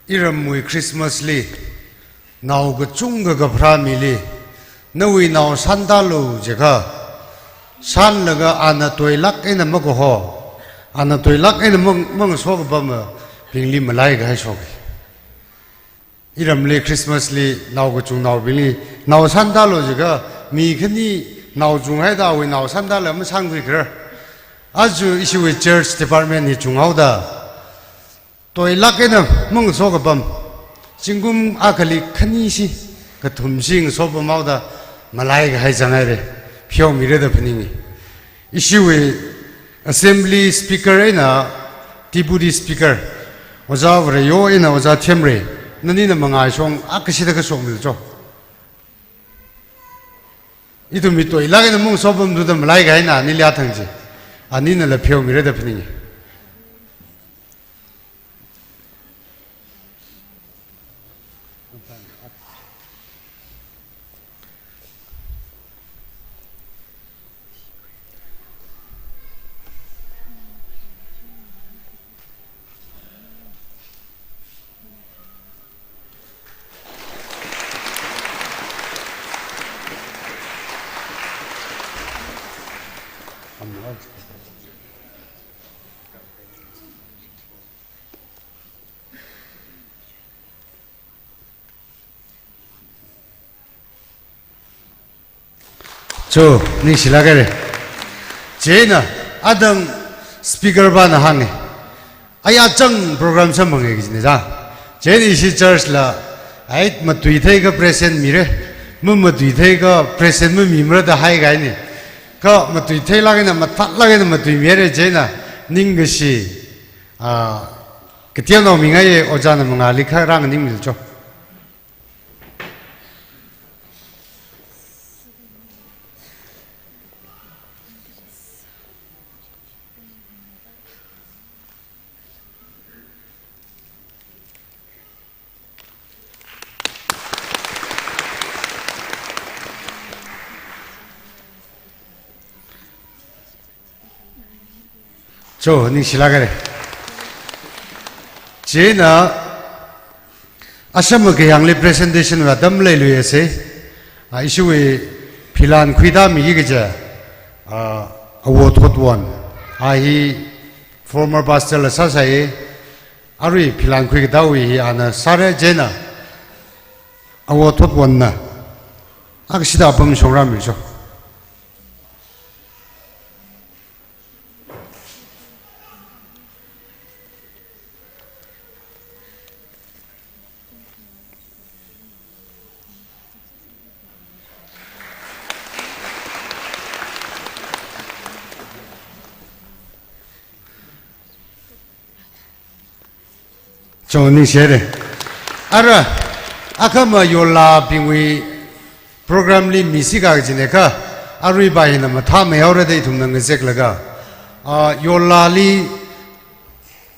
Iramwui Christmas li, nao kachungkha kapharā mili, nawui nao shantālu jiakha, shanlaga ana toilāk eina makaho, ana toilāk eina mang-, mangaso kapambingli malaikahai shoki. Iramli Christmas li nao kachungnaobingli, nao shantālu jiakha, mi khani nao chunghaida awui nao shantāla mashankhui kharar. Aja ishiwui church department hi chunghaoda, toilāk eina mangaso kapam, zingkum akhali khanishi, kathumshi ngaso pamhaoda malaikahai zanghaira, pheomira da phaningi. Ishiwui Assembly Speaker eina Deputy Speaker, Ojā Vareyo eina Ojā Themrei, nanina mangā shong akashida kashok milu cho. Ithumwui toilāk eina mangaso pamthuda malaikahaina, anili athang chi. Aninala pheomira da phaningi. Cho, ningshilāk haira. Chieina, adang speaker pana hānga. Aya chang program samphange kajina za. Chieina ishi church la, ai matuithei akha present mira, mamatuithei akha present mamimara da haikahaina. Kha matuitheilāk eina, mathālāk eina matuimira chieina, ningkashi, ah, kateonao mingaiya, ojāna mangāli kha rānganingmilu cho. Cho, ningshilāk haira. Chieina, asham kayāngli presentation va tam leiluiya se. Ah, ishiwui philan khuida miki kaja, ah, Awo Thotwon. A hi former pastor la sāsai, arui philan khuikadawui hi ana sāra chieina, Awo Thotwonna akashida apam shongrāmilu cho. Cho, ningshi haira. Ara, akhama yollābingwui program li misi kajina kha, aruiva hina mathāmeihaora da ithumna ngazeklaga, ah, yollāli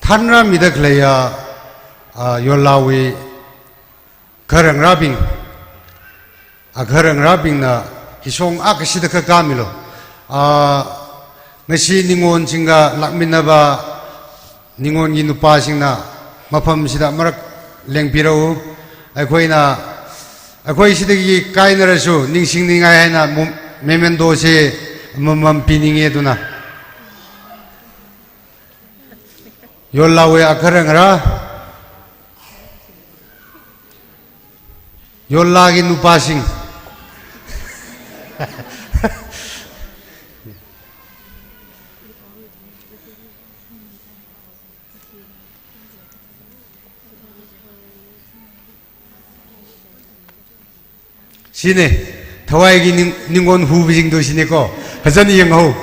thanrāmida khaleiya, ah, yollāwui kharangrābing, ah, kharangrābingna hishong akashida kha kamilu. Ah, ngashi Ningon chingkha lākminnava Ningonki nupāsingna mafamshida marak lengpirao. Aikhoina, aikhoishidagi kainarashu ningshingningai haina mum-, memento chi mamam pininge tuna. Yollāwui akharangrā, yollāki nupāsing. Shine, thawaiki ning-, Ningon hubingdu shine ko. Phazan yanghao.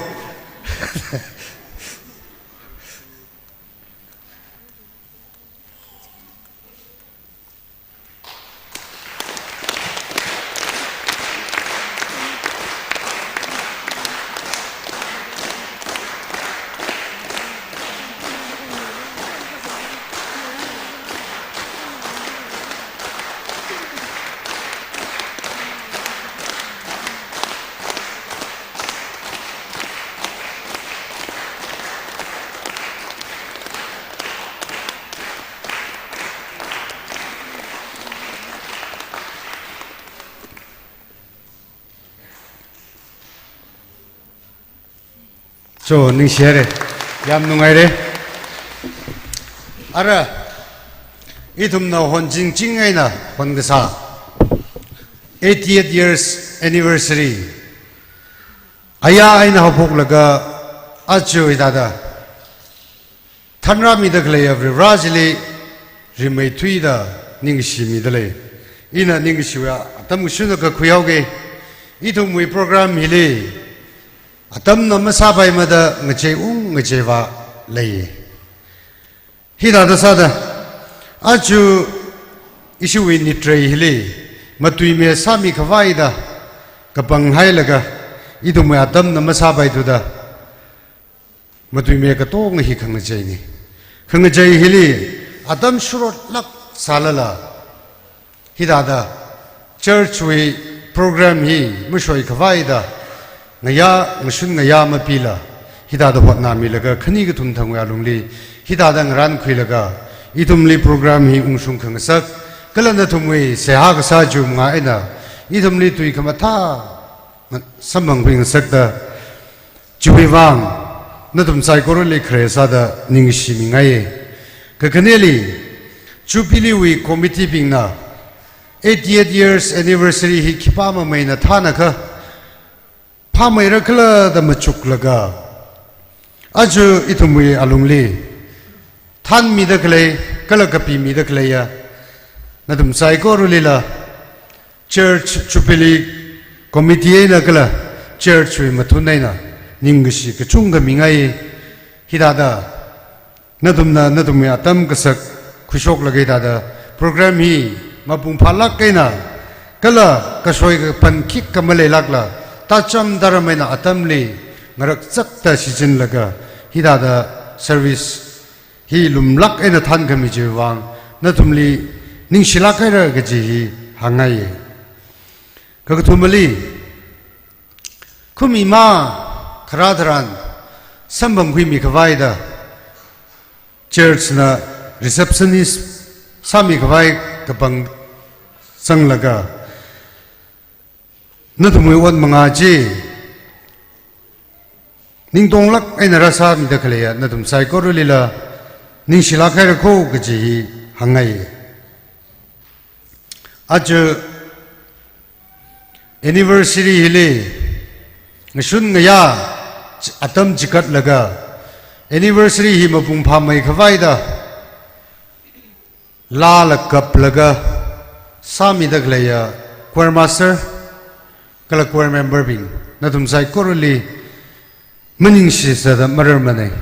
To, ningshihaire. Yam nungaire. Ara, ithumna honchingching eina honkasā eighty-eight years anniversary aya eina haophoklaga aja hithāda thanrāmida khaleiya Varivarā chili rimeithuida ningshimida lei. Ina ningshiwui atam kashunakha khuihaoke. Ithumwui program hili atamna masāpaimada ngacheiung ngacheivā lei. Hithāda sāda, aja ishiwui nitrei hili matuime sāmi khavaida kapanghailaga, ithumwui atamna masāpaithuda matuime katonga hi khangacheina. Khangachei hili atam sharotlāk sālala, hithāda church wui program hi mashoi khavaida ngayā, ngashun ngayā mapila, hithāda hotnāmilaga khani kathum thangwui alungli hithāda ngarankhuilaga ithumli program hi ungshung khangasak, kala nathumwui seihā kasā chiwui manga eina ithumli tui khamathā samphangkhui ngasakta, chiwui vang nathum saikorali khare sāda ningshimingaiye. Kakhaneli, Jubilee wui committee bingna eighty-eight years anniversary hi khipā mameina thānakha phāmeira khala da machuklaga, aja ithumwui alungli thanmida khalei, kala kapimida khaleiya nathum saikoralila Church Jubilee Committee eina kala church wui mathun eina ningkashi kachungkha mingai. Hithāda nathumna nathumwui atam kasak khuishoklaga hithāda program hi mapung phālāk eina kala kashoi kapan khikha maleilākla, tācham tāram eina atamli ngarakchakta shichinlaga hithāda service hi lumlāk eina thankhami chiwui vang nathumli ningshilāk haira kaji hi hāngngai. Kakathumali, khumi ma kharā tharan samphangkhuimi khavaida church na receptionist sāmi khavai kapang sanglaga, nathumwui ot manga chi ningtonglāk eina rāsāmida khaleiya nathum saikoralila ningshilāk haira kho kaji hi hāngngai. Aja anniversary hili ngashun ngayā ch-, atam chikatlaga anniversary hi mapung phāmei khavaida lāla kaplaga sāmida khaleiya choir master kala choir member bing, nathum saikorali maningshisāda mararmanei.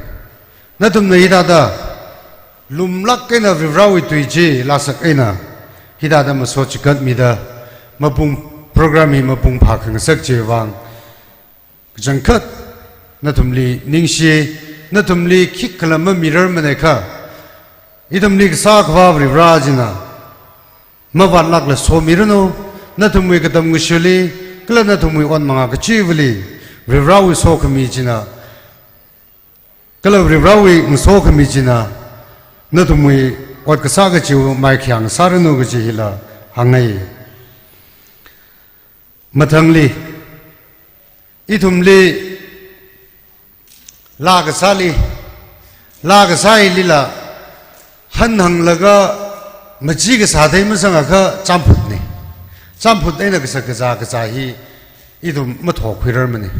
Nathumna hithāda lumlāk eina Varivarāwui tui chi lāsak eina hithāda maso chikatmida mapung, program hi mapung phākhangasak chiwui vang kachangkhat nathumli ningshi, nathumli khikhala mamirarmanei kha, ithumli kasā Akhava Varivarā china mavātlākla somiranu. Nathumwui katam kashili kala nathumwui ot manga kachivali Varivarāwui sokhami china, kala Varivarāwui ngasokhami china nathumwui ot kasā kachiwui maikhayang sāranu kaji hila hāngngai. Mathangli, ithumli laa kasāli, laa kasālila hanhanglaga machi kasā thei masangakha champhutnei. Champhut eina kasak kazā kazā hi ithum mathokhuirarmanei.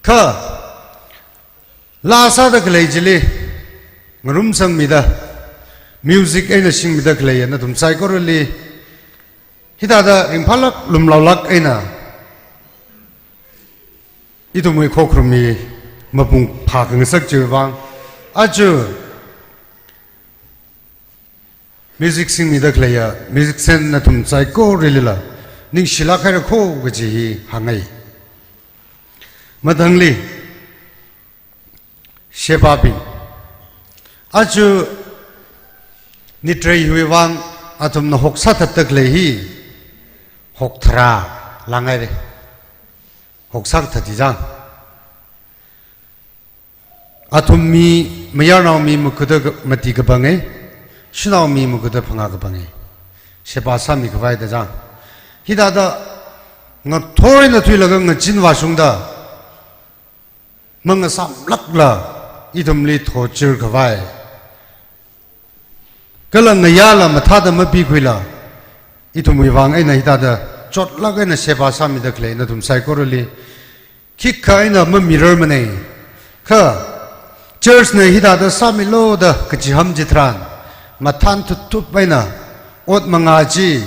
Kha laa sāda khalei chili ngarumsangmida, music eina singmida khaleiya nathum saikorali hithāda ringphālāk lumlaolāk eina ithumwui khokharum hi mapung phākhangasak chiwui vang, aja music singmida khaleiya musician nathum saikoralila ningshilāk haira kho kaji hi hāngngai. Mathangli, shebābing. Aja nitrei hiwui vang athumna hoksā thatda khalei hi hoktharā lāngaire. Hoksā kathāda chang. Athum mi, mayarnao mi maga da ka-, mati kapangei, shanao mi maga da phangā kapangei. Shebā sāmi khavaida chang. Hithāda ngathor eina thuilaga ngachin vāshungda mangasamlākla ithumli thotchir khavai, kala ngayāla mathāda mapikhuila, ithumwui vang eina hithāda chotlāk eina sheba sāmida khalei nathum saikorali khikha eina mamirarmana. Kha church na hithāda sāmilu da kachiham chitharan, mathān thupthup eina ot mangā chi,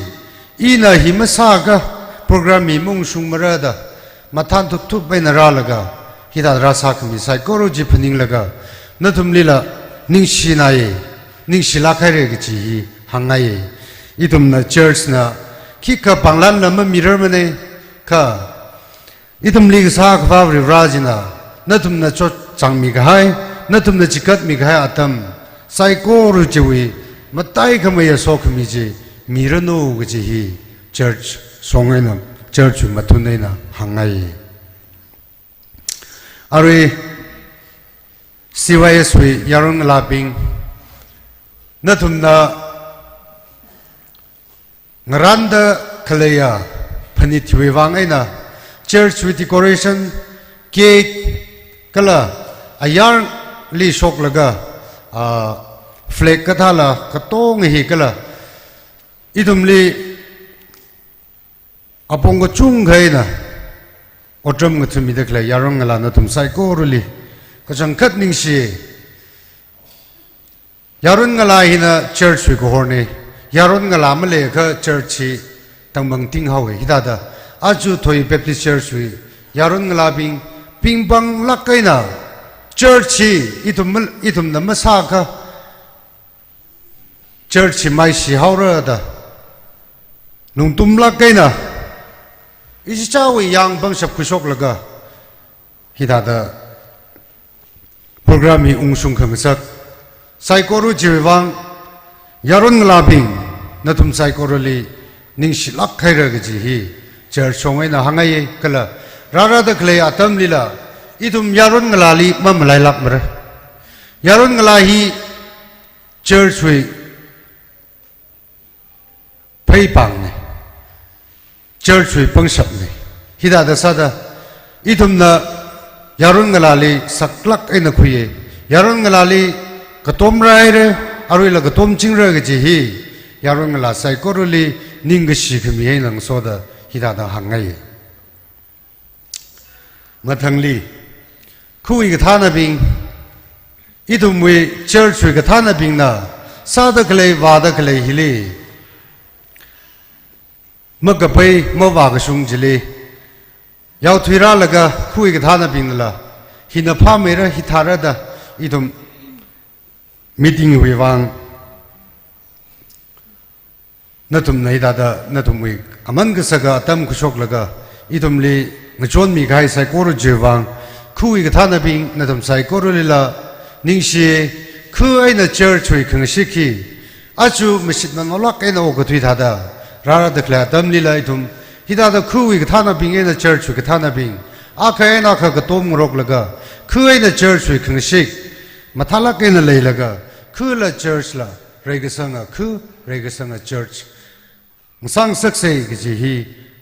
ina hi masāakha program hi maungshungmara da mathān thupthup eina rālaga hithāda rāsākhami saikora chi phaninglaga nathumlila ningshinai, ningshilāk haira kaji hi hāngngaiya. Ithumna church na khikha panglanla mamirarmana, kha ithumli kasā Akhava Varivarā china nathumna chotchāngmi kahai, nathumna chikatmi kahai atam saikora chiwui mataikhameiya sokhami chi miranu kaji hi church shong eina, church wui mathun eina hāngngai. Arui C Y S wui yaron ngalābing, nathumna ngarānda khaleiya phanit hiwui vang eina church wui decoration, cake, kala ayarli shoklaga, ah, flag kathāla katonga hi kala ithumli apong kachungkha eina otram ngathāmida khalei yaron ngalā nathum saikorali kachangkhat ningshi. Yaron ngalā hina church wui kahorna. Yaron ngalā maleiakha church hi tangmang tinghaowa. Hithāda aja Thoi Baptist Church wui yaron ngalābing pingpanglāk eina church hi ithum mal-, ithumna masāakha church hi maishi haora da lungtumlāk eina ichichāwui yang pangshap khuishoklaga hithāda program hi ungshung khangasak saikora chiwui vang yaron ngalābing nathum saikorali ningshilāk haira kaji hi church shong eina hāngngaiya. Kala rārāda khalei atamlila ithum yaron ngalāli mamalailākmara. Yaron ngalā hi church wui pheipāngna, church wui pangshapna. Hithāda sāda ithumna yaron ngalāli saklāk eina khuiya. Yaron ngalāli katom rāhaira, aruila katom chingra kaji hi yaron ngalā saikorali ningkashi khami eina ngasoda hithāda hāngngaiya. Mathangli, khawui kathānabing, ithumwui church wui kathānabingna sāda khalei, vāda khalei hili makapai mavākashung chili yaothui rālaga khawui kathānabingnala hina phāmeira, hithāra da ithum meeting wui vang nathumna hithāda nathumwui aman kasaka atam khuishoklaga ithumli ngachonmi kahai saikora chiwui vang khawui kathānabing nathum saikoralila ningshi. Kha eina church wui khangashik hi aja mashit manolāk eina okathui thāda rārāda khalei atamlila ithum hithāda khawui kathānabing eina church wui kathānabing akha eina akha katom ngaroklaga, kha eina church wui khangashik mathālāk eina leilaga, khala church la reikasanga kha, reikasanga church ngasāngasaksa kaji hi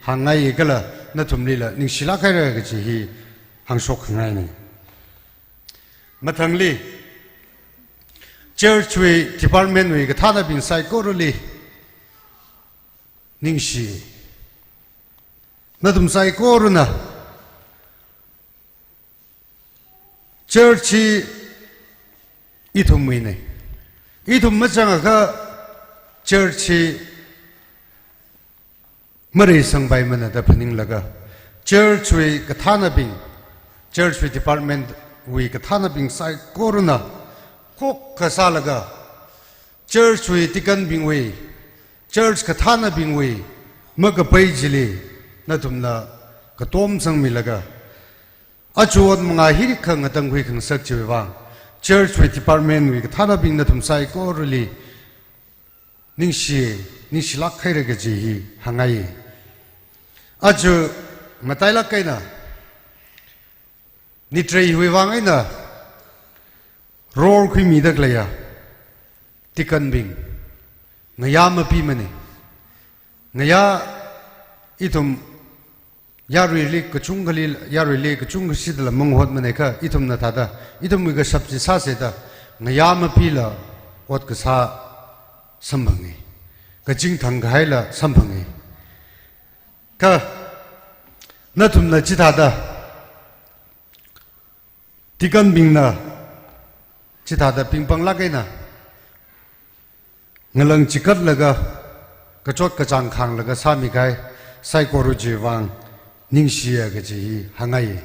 hāngngai kala nathumlila ningshilāk haira kaji hi hāngshok khangaina. Mathangli, church wui department wui kathānabing saikorali ningshi. Nathum saikorana church hi ithumwuina. Ithum machangakha church hi mareisangpaimana da phaninglaga, church wui kathānabing, church wui department wui kathānabing saikorana khokkha sālaga, church wui deacon bingwui, church kathānabingwui makapai chili nathumna katom sangmilaga, aja ot mangā hirikhang ngatangkhui khangasak chiwui vang, church wui department wui kathānabing nathum saikorali ningshi, ningshilāk haira kaji hi hāngngai. Aja matailāk eina, nitrei hiwui vang eina role khuimida khaleiya deacon bing ngayā mapimana. Ngayā ithum yaruili kachungkhali, yaruili kachungkha shidala mangahotmanei kha, ithumna thāda, ithumwui kashap chi sāseda, ngayā mapila ot kasā samphangi. Kaching thangkahaila samphangi. Kha, nathumna chithāda, deaconbingna, chithāda pingpanglāk eina, ngalang chikatlaga, kachot kachāng khānglaga sāmikahai, saikora chiwui vang, ningshiya kaji hi hāngngai.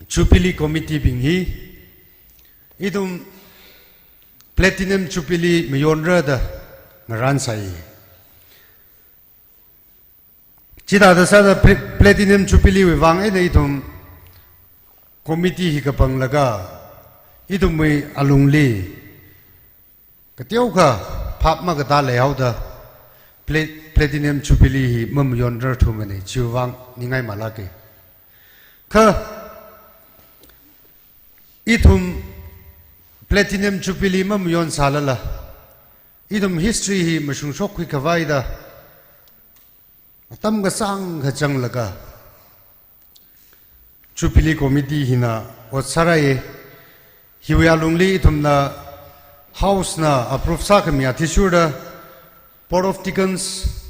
Jubilee Committee bing hi, ithum Platinum Jubilee mayonra da ngarānsai. Chithāda sāda Pla-, Platinum Jubilee wui vang eina ithum committee hi kapanglaga, ithumwui alungli kateokha phap makatā leihaoda, Pla-, Platinum Jubilee hi mamayonrarthumanei, chiwui vang ningai malāke. Kha, ithum Platinum Jubilee mamayon sālala, ithum history hi mashungshok khuikhavai da, atam kasāngkha changlaga, Jubilee Committee hina ot sārai. Hiwui alungli ithumna House na approve sākhami athishurda, Board of Deacons,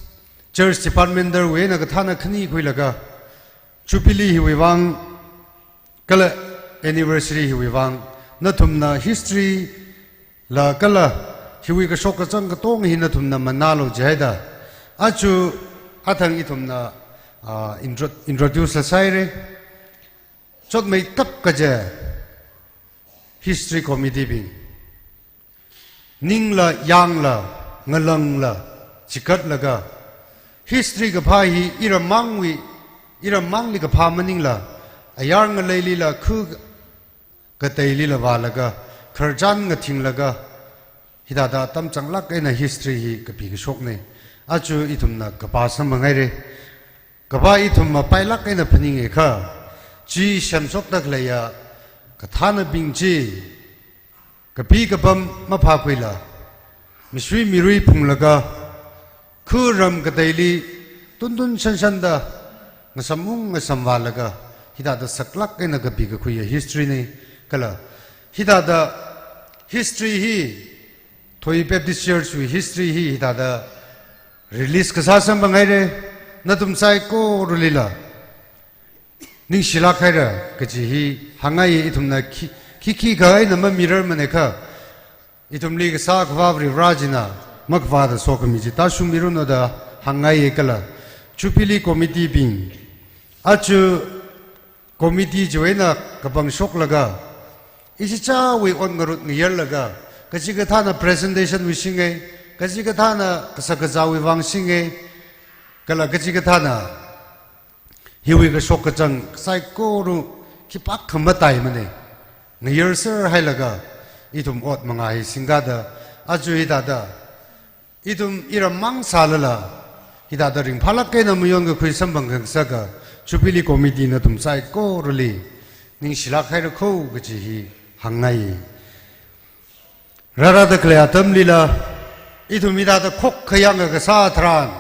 Church Department darwui eina kathāna khani khuilaga, Jubilee hiwui vang, kala anniversary hiwui vang, nathumna history la kala hiwui kashok kachāng katonga hi nathumna manālu jihaida, aja athang ithumna, ah, intro-, introduce la sāhaire. Chotmeitap kaje History Committee bing, ningla yangla, ngalangla chikatlaga, history kaphā hi iram mangwui, iram mangli kaphā maningla, ayar ngaleilila khu kateilila vālaga, khararchan ngathinglaga, hithāda atam changlāk eina history hi kapi kashoknei. Aja ithumna kapā samphangaire. Kapā ithum mapailāk eina phaninge kha, chi semshokda khaleiya kathānabing chi, kapi kapam maphākhuila, misui mirui phunglaga, khu ram kateili tuntun shanshanda, ngasamung ngasamvālaga, hithāda saklāk eina kapi kakhuiya history nei, kala hithāda history hi, Thoi Baptist Church wui history hi hithāda release kasā samphangaire, nathum saikoralila ningshilāk haira kaji hi hāngngai. Ithumna khi, khi, khikha eina mamirarmanei kha, ithumli kasā Akhava Varivarā china makavāda sokhami chi tāshungmiranu da hāngngai kala. Jubilee Committee bing, aja committee chiwui eina kapangshoklaga, ichichāwui ot ngarut ngayarlaga, kachikathāna presentation wui shinge, kachikathāna kashak kazāwui vang shinge, kala kachikathāna hiwui kashok kachāng saikora khipākha mataimanei. Ngayarser hailaga ithum ot mangā hi singkada, aja hithāda ithum iram mang sālala, hithāda ringphālāk eina mayon kakhui samphang khangasaka Jubilee Committee nathum saikorali ningshilāk haira kho kaji hi hāngngai. Rārada khalei atamlila, ithum hithāda khokkha yangkasā tharan,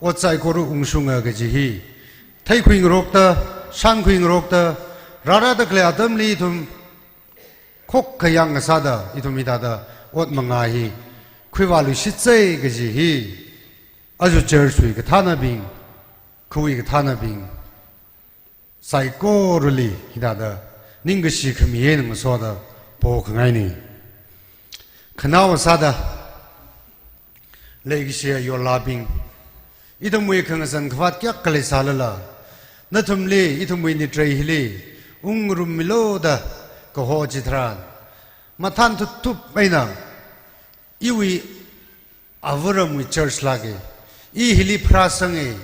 ot saikora ungshunga kaji hi theikhuingarokta, shānkhuingarokta, rārada khalei atamli ithum khokkha yangkasāda, ithum hithāda ot mangā hi khuivāluishitsei kaji hi, aja church wui kathānabing, khawui kathānabing saikorali hithāda ningkashi khami eina ngasoda pokhangainei. Khanao sāda, leikashiya yorlābing, ithumwui khangazan khavāt kayākha leisālala, nathumli ithumwui nitrei hili ungrummilu da kaho chitharan, mathān thuthup eina, iwui avaramwui church lāke, i hili pharāsange,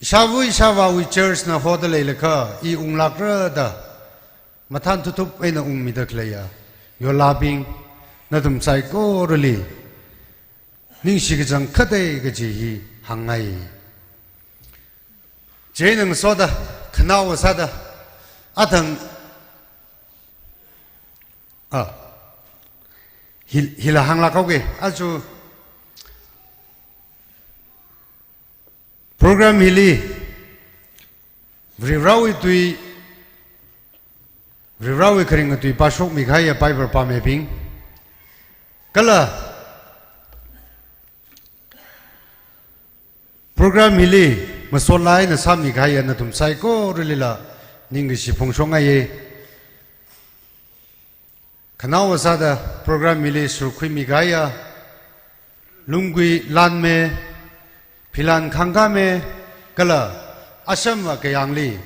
ishāva ishāvāwui church na hoda leilakha i unglākra da, mathān thuthup eina ungmida khaleiya yorlābing, nathum saikorali ningshi kachang khatei kaji hi hāngngai. Chieina ngasoda, khanao sāda, athang, ah, hi, hila hānglāk haoke, aja Program hili Varivarāwui tui, Varivarāwui kharinga tui pāshokmi kahaiya Bible pāmibing, kala program hili masot eina sāmi kahaiya nathum saikoralila ningkashi phongshokngaiye. Khanaowa sāda program hili sārkhuimi kahaiya Lunggui Lanme, Philan Khangkame, kala ashama kayāngli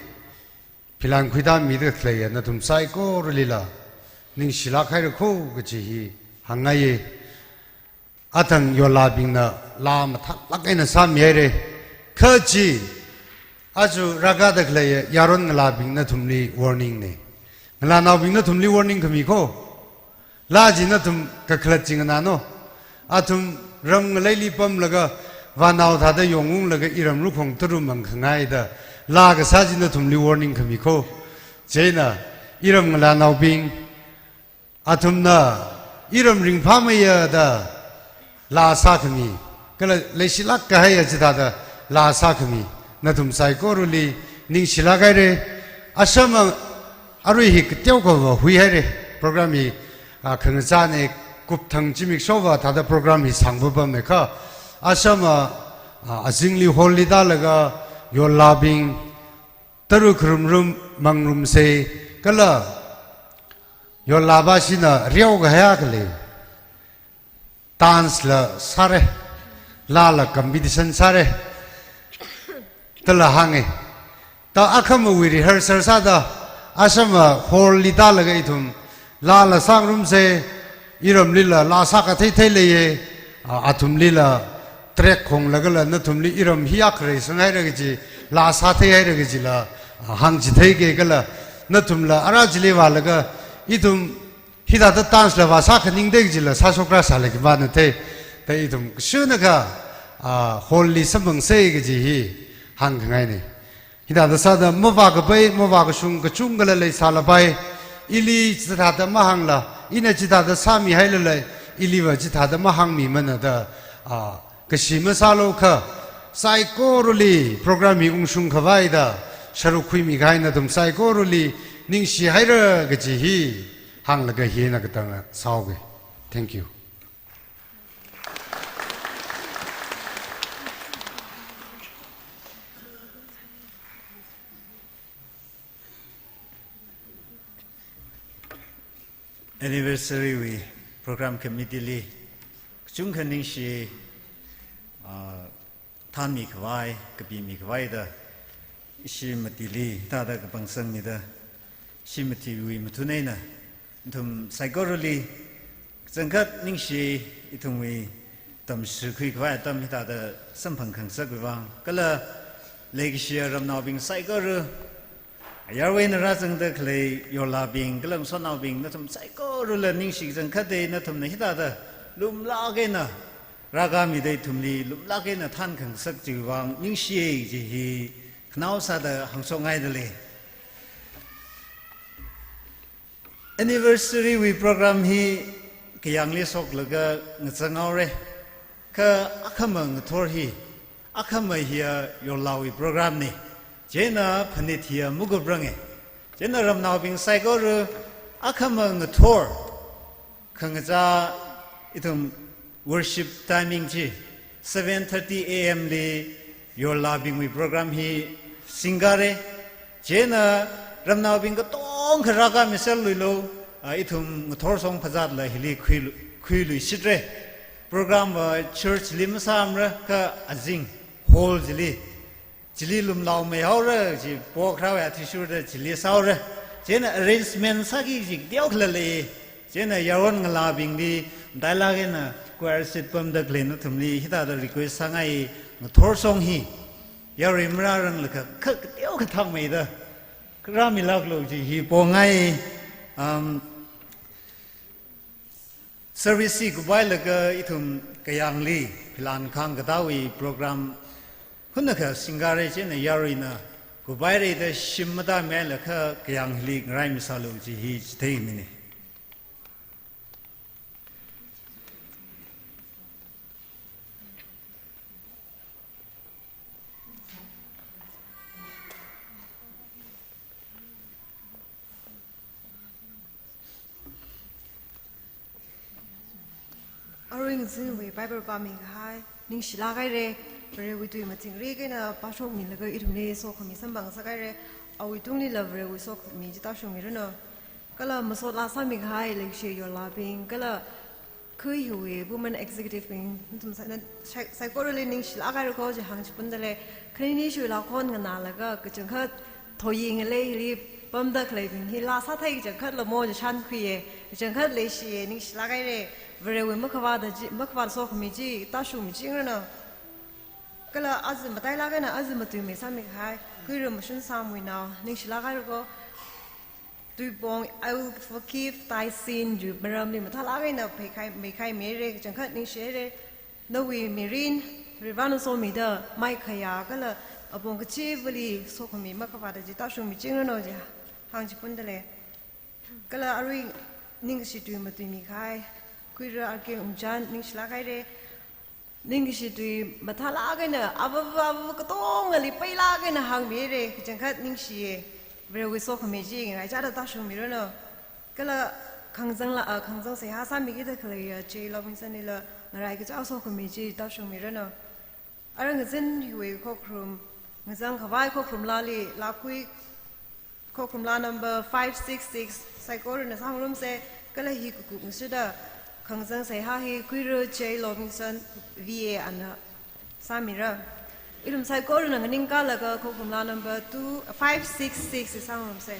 philan khuitāmida khaleiya nathum saikoralila ningshilāk haira kho kaji hi hāngngaiye. Athang yollābingna laa mathālāk eina sāmihaire. Kha chi, aja rākada khaleiya yaron ngalābing nathumli warning ne. Ngalānaobing nathumli warning khami kho. Laa chi nathum kakhalat chi nganāno. Athum ram ngaleili pamlaga, vānao thāda yongunglaga iram rukhong tara mangkhangaida laa kasā chi nathumli warning khami kho. Chieina iram ngalānaobing, athumna iram ringphāmeiya da laa sākhami, kala leishilāk kahaiya chithāda laa sākhami, nathum saikorali ningshilāk haire. Ashama arui hi kateokha va huihaire. Program hi, a, khangachāne, kupthang zimiksho va thāda program hi sangpapamne kha. Ashama, a, azingli hall li tālaga yollābing tara kharumrum mangrumsei, kala yollāpāshina reokahai akha lei. Dance la sāre, laala competition sāre, dala hānge. Da akhamawui rehearsal sāda, ashama hall li tālaga ithum laala sāngarumsei, iramlila laa sākathei thei leiye, a, athumlila track khonglagala nathumli iram hi akha reisanghaira kaji, laa sātheihaira kajila, a, hāngchitheike kala nathumla ara chili vālaga ithum hithāda dance la vāsā khaningde kajila sāshokra sālei kavāna thei. Da ithum kashunakha, a, hall li samphangse kaji hi hāngkhangaine. Hithāda sāda mavākapai, mavākashung kachungkhala leisālapai. Ili chithāda mahāngla, ina chithāda sāmihailala, iliva chithāda mahāngmimana da, a, kashi masālu kha, saikorali program hi ungshung khavai da sāruk khuimi kahai nathum saikorali ningshihaira kaji hi hānglaga hina katang sāuge. Thank you. Anniversary wui program committee li kachungkha ningshi, ah, thanmi khavai, kapimi khavai da, ishi matili, thāda kapangsangmida, ishi matiwui mathun eina, nathum saikorali, kachangkhat ningshi, ithumwui tamshikhui khavai atam hithāda samphang khangasakwui vang, kala leikashiya ramnaobing saikora, ayarwui eina rāzangda khalei yollābing, kala ngasotnaobing, nathum saikorala ningshi kachangkhat de, nathumna hithāda lumlāk eina rākāmida ithumli lumlāk eina thankhangasak chiwui vang ningshiye kaji hi khanao sāda hāngshokngaida lei. Anniversary wui program hi kayāngli shoklaga ngazanghaore. Kha akhama ngathor hi, akhama hiya yollāwui program ne. Chieina phanit hiya makupranga. Chieina ramnaobing saikora akhama ngathor khangachā ithum worship timing chi seven thirty A M li yollābingwui program hi singkare. Chieina ramnaobing katongkha rākāmiserluilu, a, ithum ngathor song phazatla hili khuilu-, khuiluishitre. Program va church li masāmara kha azing hall chili, chili lumlaomeihaora, chi pokharāwui athishurda chili sāhaora. Chieina arrangement sāki kaji kateokhala lei. Chieina yaron ngalābingli, matailāk eina choir seat pamda khalei nathumli, hithāda request sāngai, ngathor song hi yarui marāranglakha, kha kateokha thangmeida rāmilāklu kaji hi pongai. Um, service hi kupailaga ithum kayāngli philan khangkatāwui program hunakha singkare, chieina yaruina kupaire da shim matāmeilaga kayāngli ngaraimisalu kaji hi chitheimine. Aruingazinwui Bible pāmikahai, ningshilāk haira, Varewui tui mathingrik eina pāshokmilaga ithumli sokhami samphang sāhaira, awui tunglila Varewui sokhami chi tāshungmiranu. Kala masot laa sāmikahai leikashi yorlabing, kala kha hiwui women executive bing, nathum sai-, na-, sai-, saikorali ningshilāk haira ko chi hāngchipundalei, khaninishula khon nganālaga kachangkhat thoying leili pamda khaleibing hi laa sāthei kachangkhat lamo chi shānkhuiya, kachangkhat leishiya, ningshilāk haira, Varewui makhavāda chi, makhavāda sokhami chi tāshungmichingranu. Kala aja matailāk eina aja matuimi sāmikahai, Kuira Mashun Samwui nao, ningshilāk haira ko, Tuipong, I will forgive thy sin, chi maramli mathālāk eina pheikhai, meikhaimira, kachangkhat ningshihaira, nawui mirin, Varena somida, maikhayā kala apong kachivali sokhami makhavāda chi tāshungmichingranu chi hāngchipundalei. Kala arui ningkashi tui matuimikahai, Kuira Arke Ungchan, ningshilāk haira, ningkashi tui mathālāk eina, avava, avava katongali peilāk eina hāngmira, kachangkhat ningshiya, Varewui sokhami chi ngaichāda tāshungmiranu. Kala khangzang laa, ah, khangzang seihā sāmikida khaleiya J Lobinson lila ngarai kachā sokhami chi tāshungmiranu. Arui ngazin hiwui khokharum, ngazang khavai khokharum laali, lakui khokharum laa number five six six, saikorana sāngarumsa, kala hi kakupngashuda, khangzang seihā hi Kuira J Lobinson V A ana sāmira. Ithum saikorana nganingkalaga khokharum laa number two, five six six hi sāngarumsa.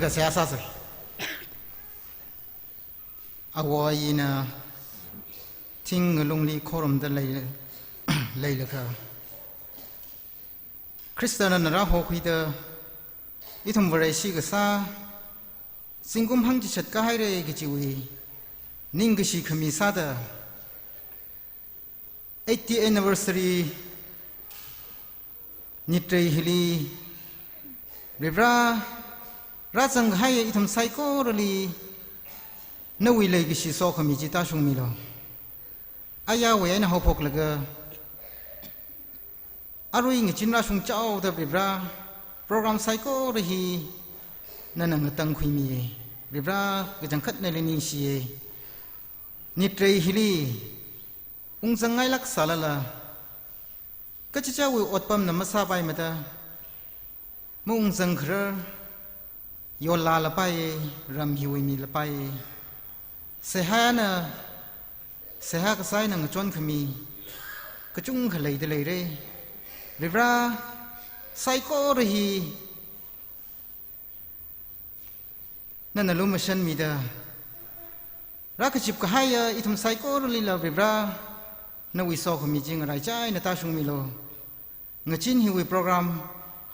Seihā sāsa. Āwo āyina thing ngalungli khorumda lei, leilakha, Khristana nara hokhuida ithum Vareshi kasā zingkum hangchishat kahaira kajiwui ningkashi khami sāda, eighty anniversary nitrei hili, Varivara, rāzang kahai ithum saikorali nawui leikashi sokhami chi tāshungmilu. Ayāwui eina haophoklaga arui ngachin rāshungchaoda Varivara, program saikora hi nana ngatangkhuimiya. Varivara, kachangkhat nali ningshiya. Nitrei hili ungzangngailāk sālala, kachichāwui otpamna masāpaimada, maungzangkharar yollālapai, ram hiwui milapai. Seihāna, seihā kasā eina ngachonkhami kachungkha leida leira. Varivara, saikora hi nana lumashanmida, rākazip kahaiya ithum saikoralila Varivara, nawui sokhami chi ngaraichā eina tāshungmilu. Ngachin hiwui program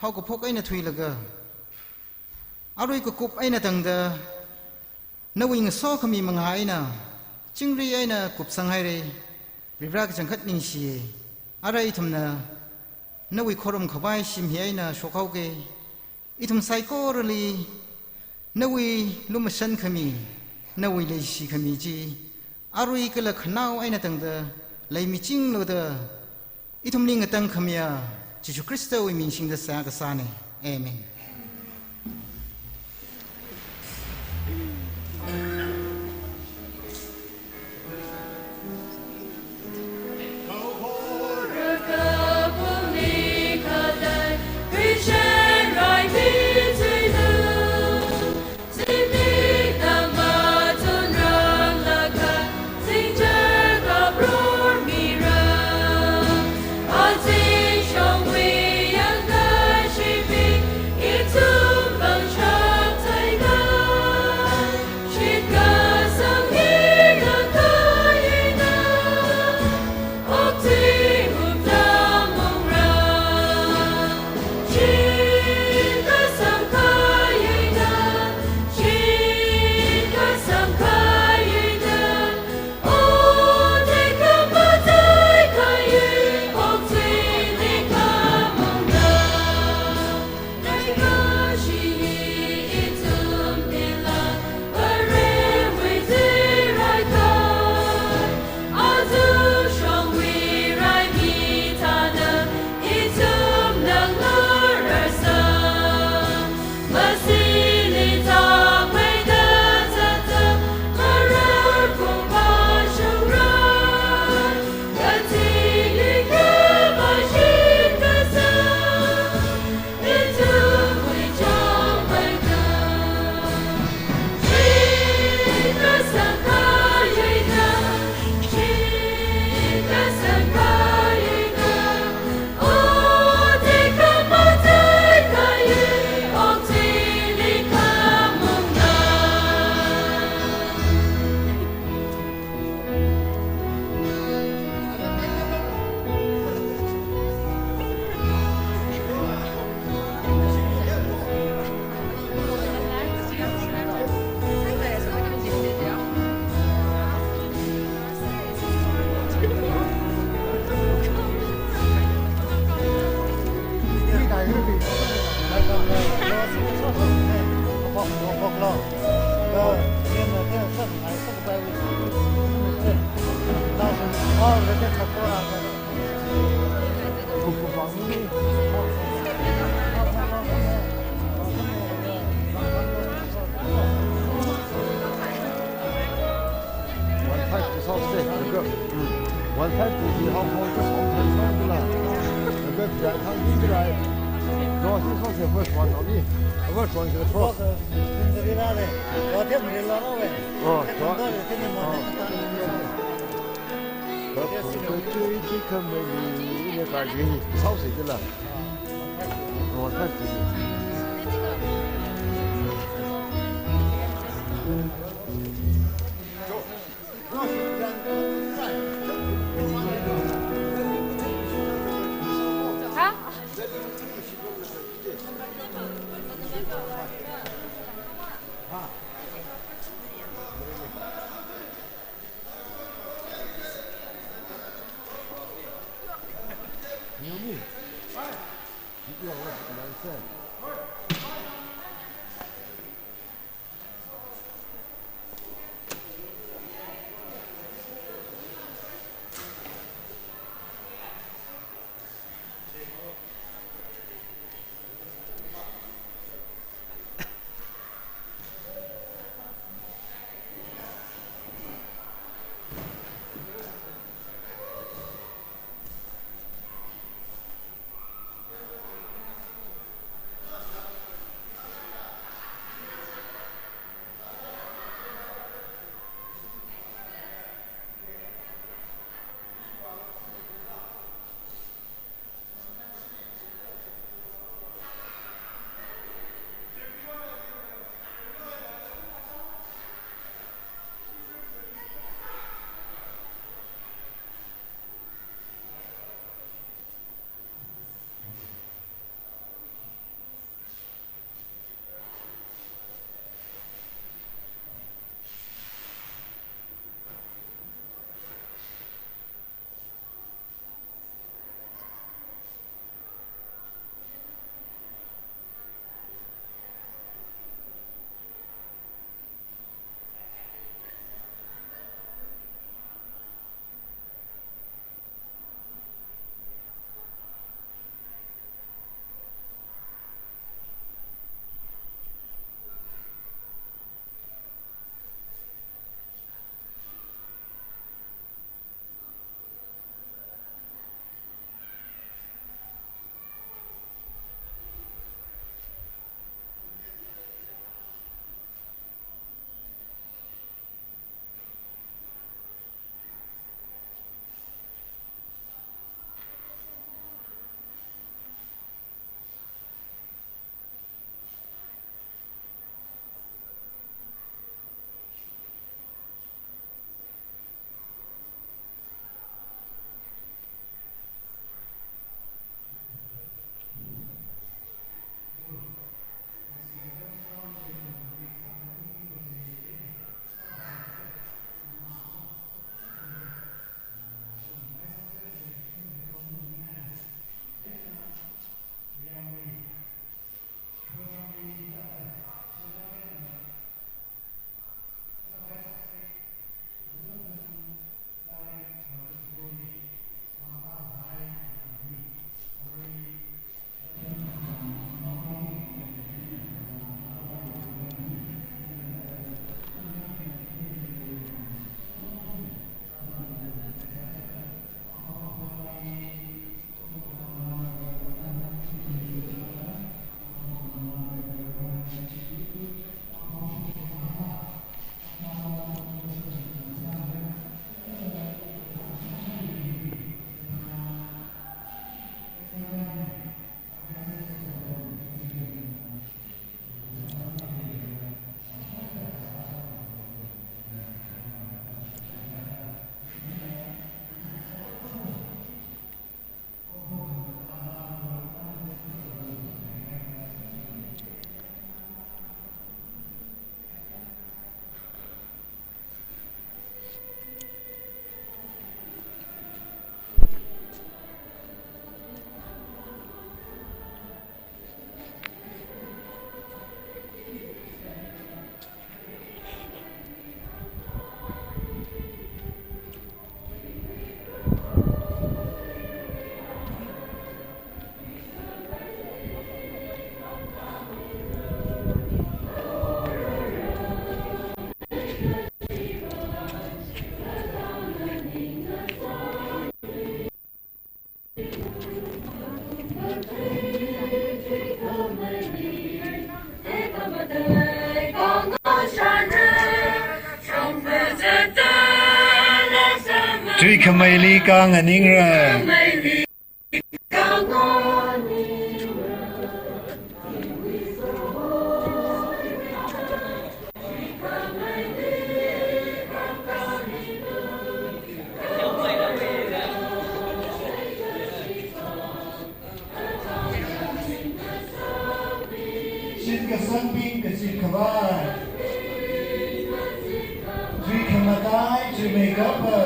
haokaphok eina thuilaga, arui kakup eina tangda, nawui ngasokhami mangā eina, chingri eina kupsanghaira. Varivara, kachangkhat ningshiya. Ara ithumna nawui khorumkhavai shim hi eina shokhaoga. Ithum saikorali nawui lumashankhami, nawui leishikhami chi, arui kala khanao eina tangda leimichinglu da ithumli ngatangkhamiya Jishu Khristawui ming singda seihā kasāna. Amen. One five to South State, the girl. One five to the household, this home has not been a good guy, can't be right. No, this was the first one, only. The first one is the first. Oh, so. South State, the la. Oh, that's good. Ha? Tui khameili kanganingra. Sangbing kazip khavai, tui khamatai, tui meikapa,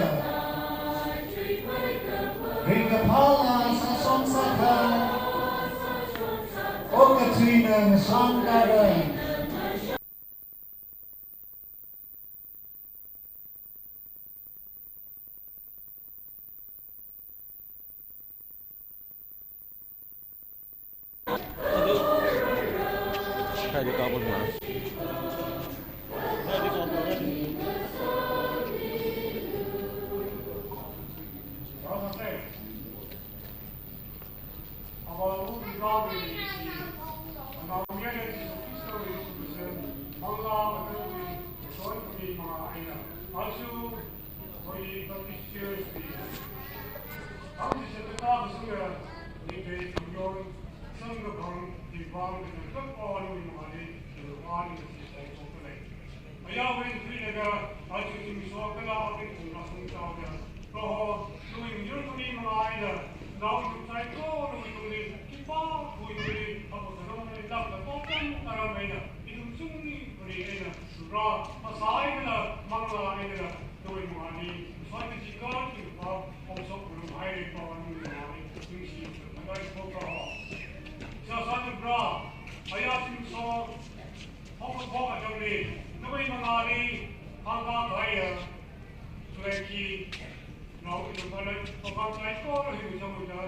ringkaphā la sāshon sākha, okathuina ngashan kara. Ayawui khuilaga, aja zimiksho kala apin kung rasung chaoda, Proho, nawui miyur khami manga eina, nao ithum saikora nawui tungli, khipākhawui tungli, apam khanong eina, lamda poktan taram eina, ithum chungli puri eina, Proho, masai kala, manglā eina, nawui mangāli, masai kachikar, khipā, ongshok ngarumhaira Proho, nawui mangāli, ningshi, matai ko Proho. Sāsā Proho, aya zimiksho, Hokhaphok atamli, nawui mangāli, hāngkahaiya, tulaiki, nao ithum phanai, pāpam saikora hi muchamuda.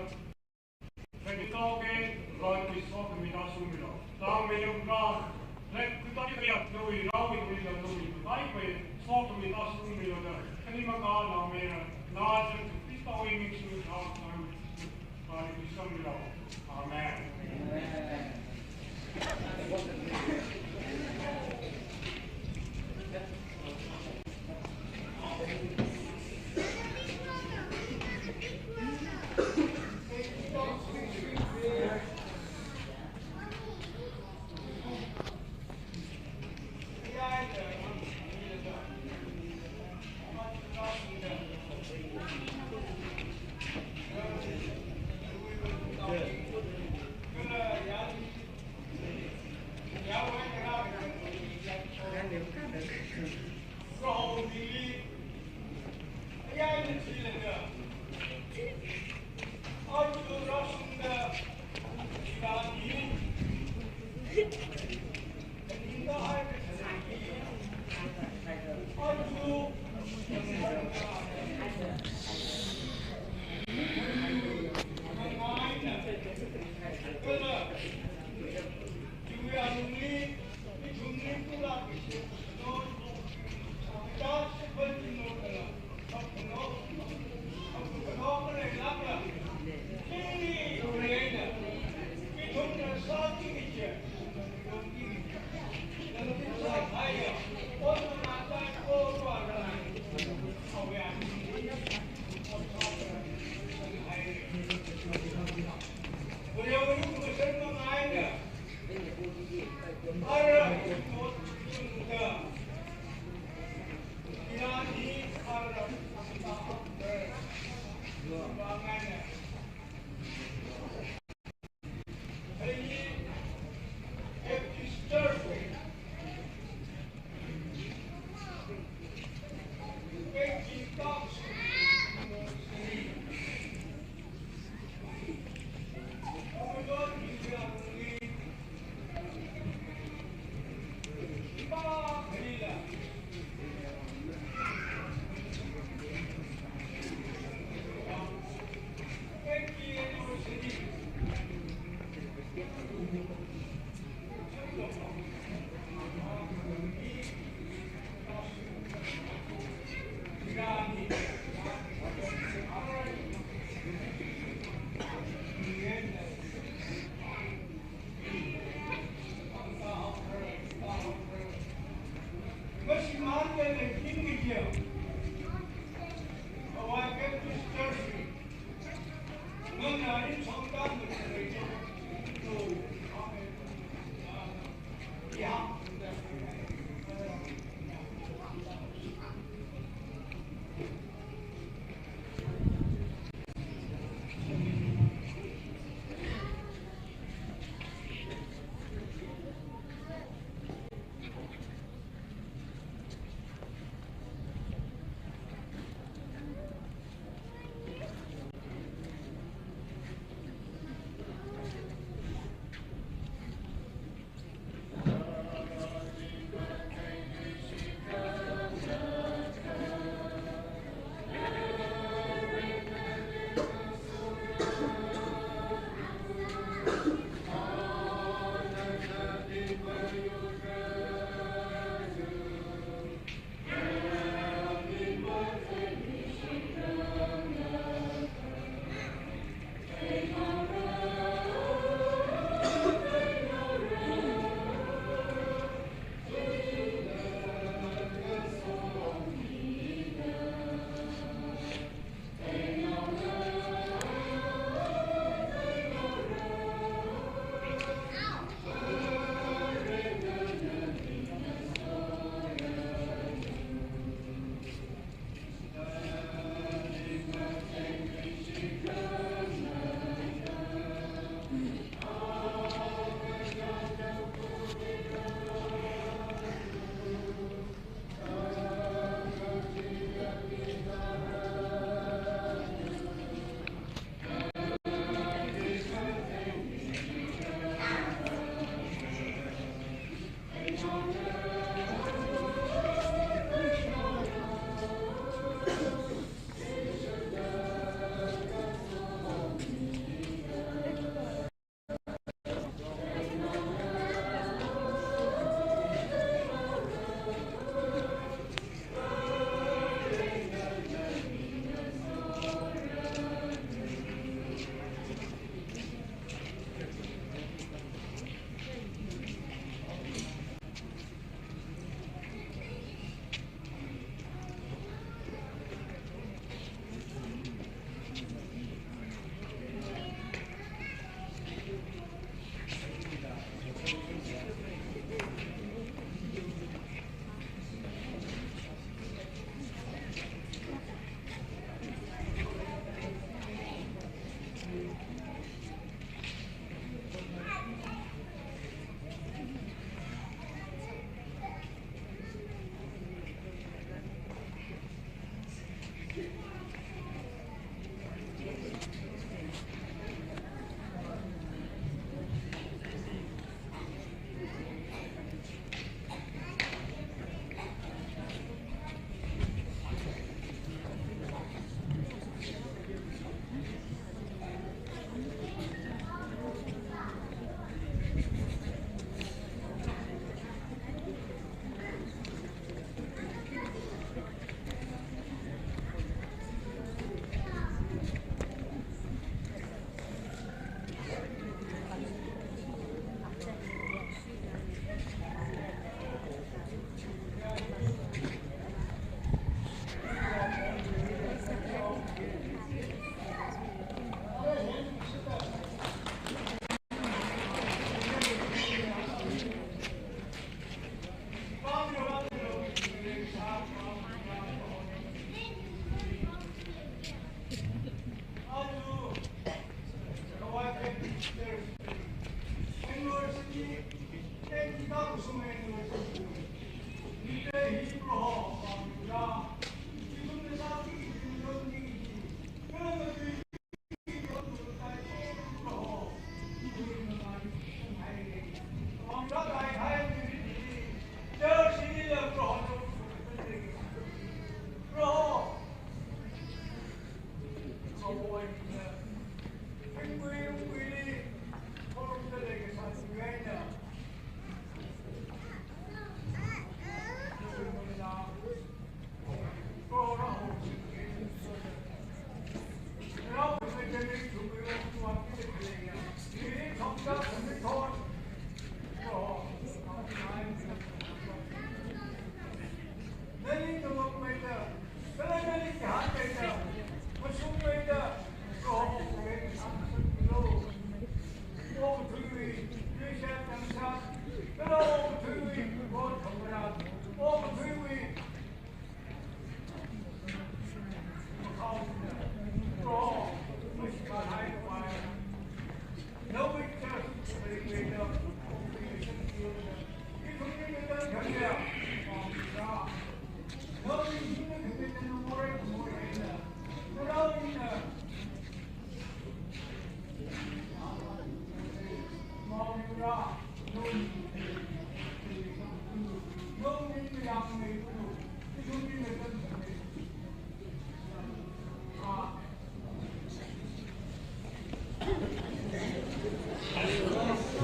Rekito ke, rai kui sokhami tāshungmilu. Tangmeiya Proho, rek kuitani kaya, nawui rao ithumli la nawui kuipai kui, sokhami tāshungmilu da. Khani makā naomayara, Nazareth Khristawui ming shimli thang thang. Amen.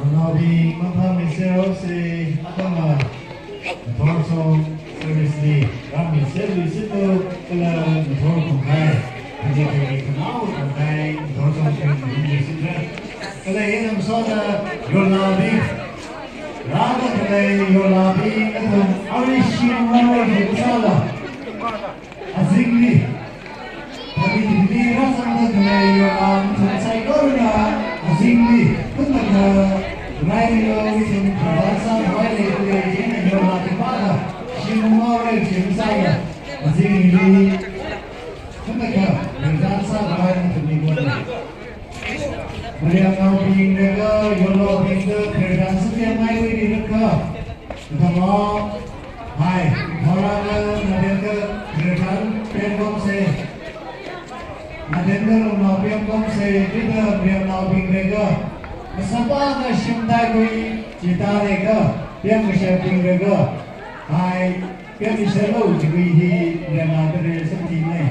Naongarābing mathāmei sero se, atam ngathor song service li rāmi sero sito kala ngathor kongkai. Hajik hajik khanao kongkai ngathor song service li sito. Kala ina masotna yornabing, rāda khalei yornabing athum ari shimwui sāla azingli, phaning hili rāzangda khalei yornabing athum saikorana azingli, khanakha railo ithum khalatta sākhavai leikhala, ina yornabing pāda shimwui shim sāla azingli, khanakha khalatta sākhavai nathumli kona. Mariamnaobing laga yornaobingda khalatta sākhavai leikhala, kathāma, hai, thorana nathumda khalatta pemkom se, nathumda lungna pemkom se, chida mariamnaobing laga masāpāda shimda khui chithālaga, pemkashebing laga, hai, pemkashelo chiwui hi mariamnao tare sātine.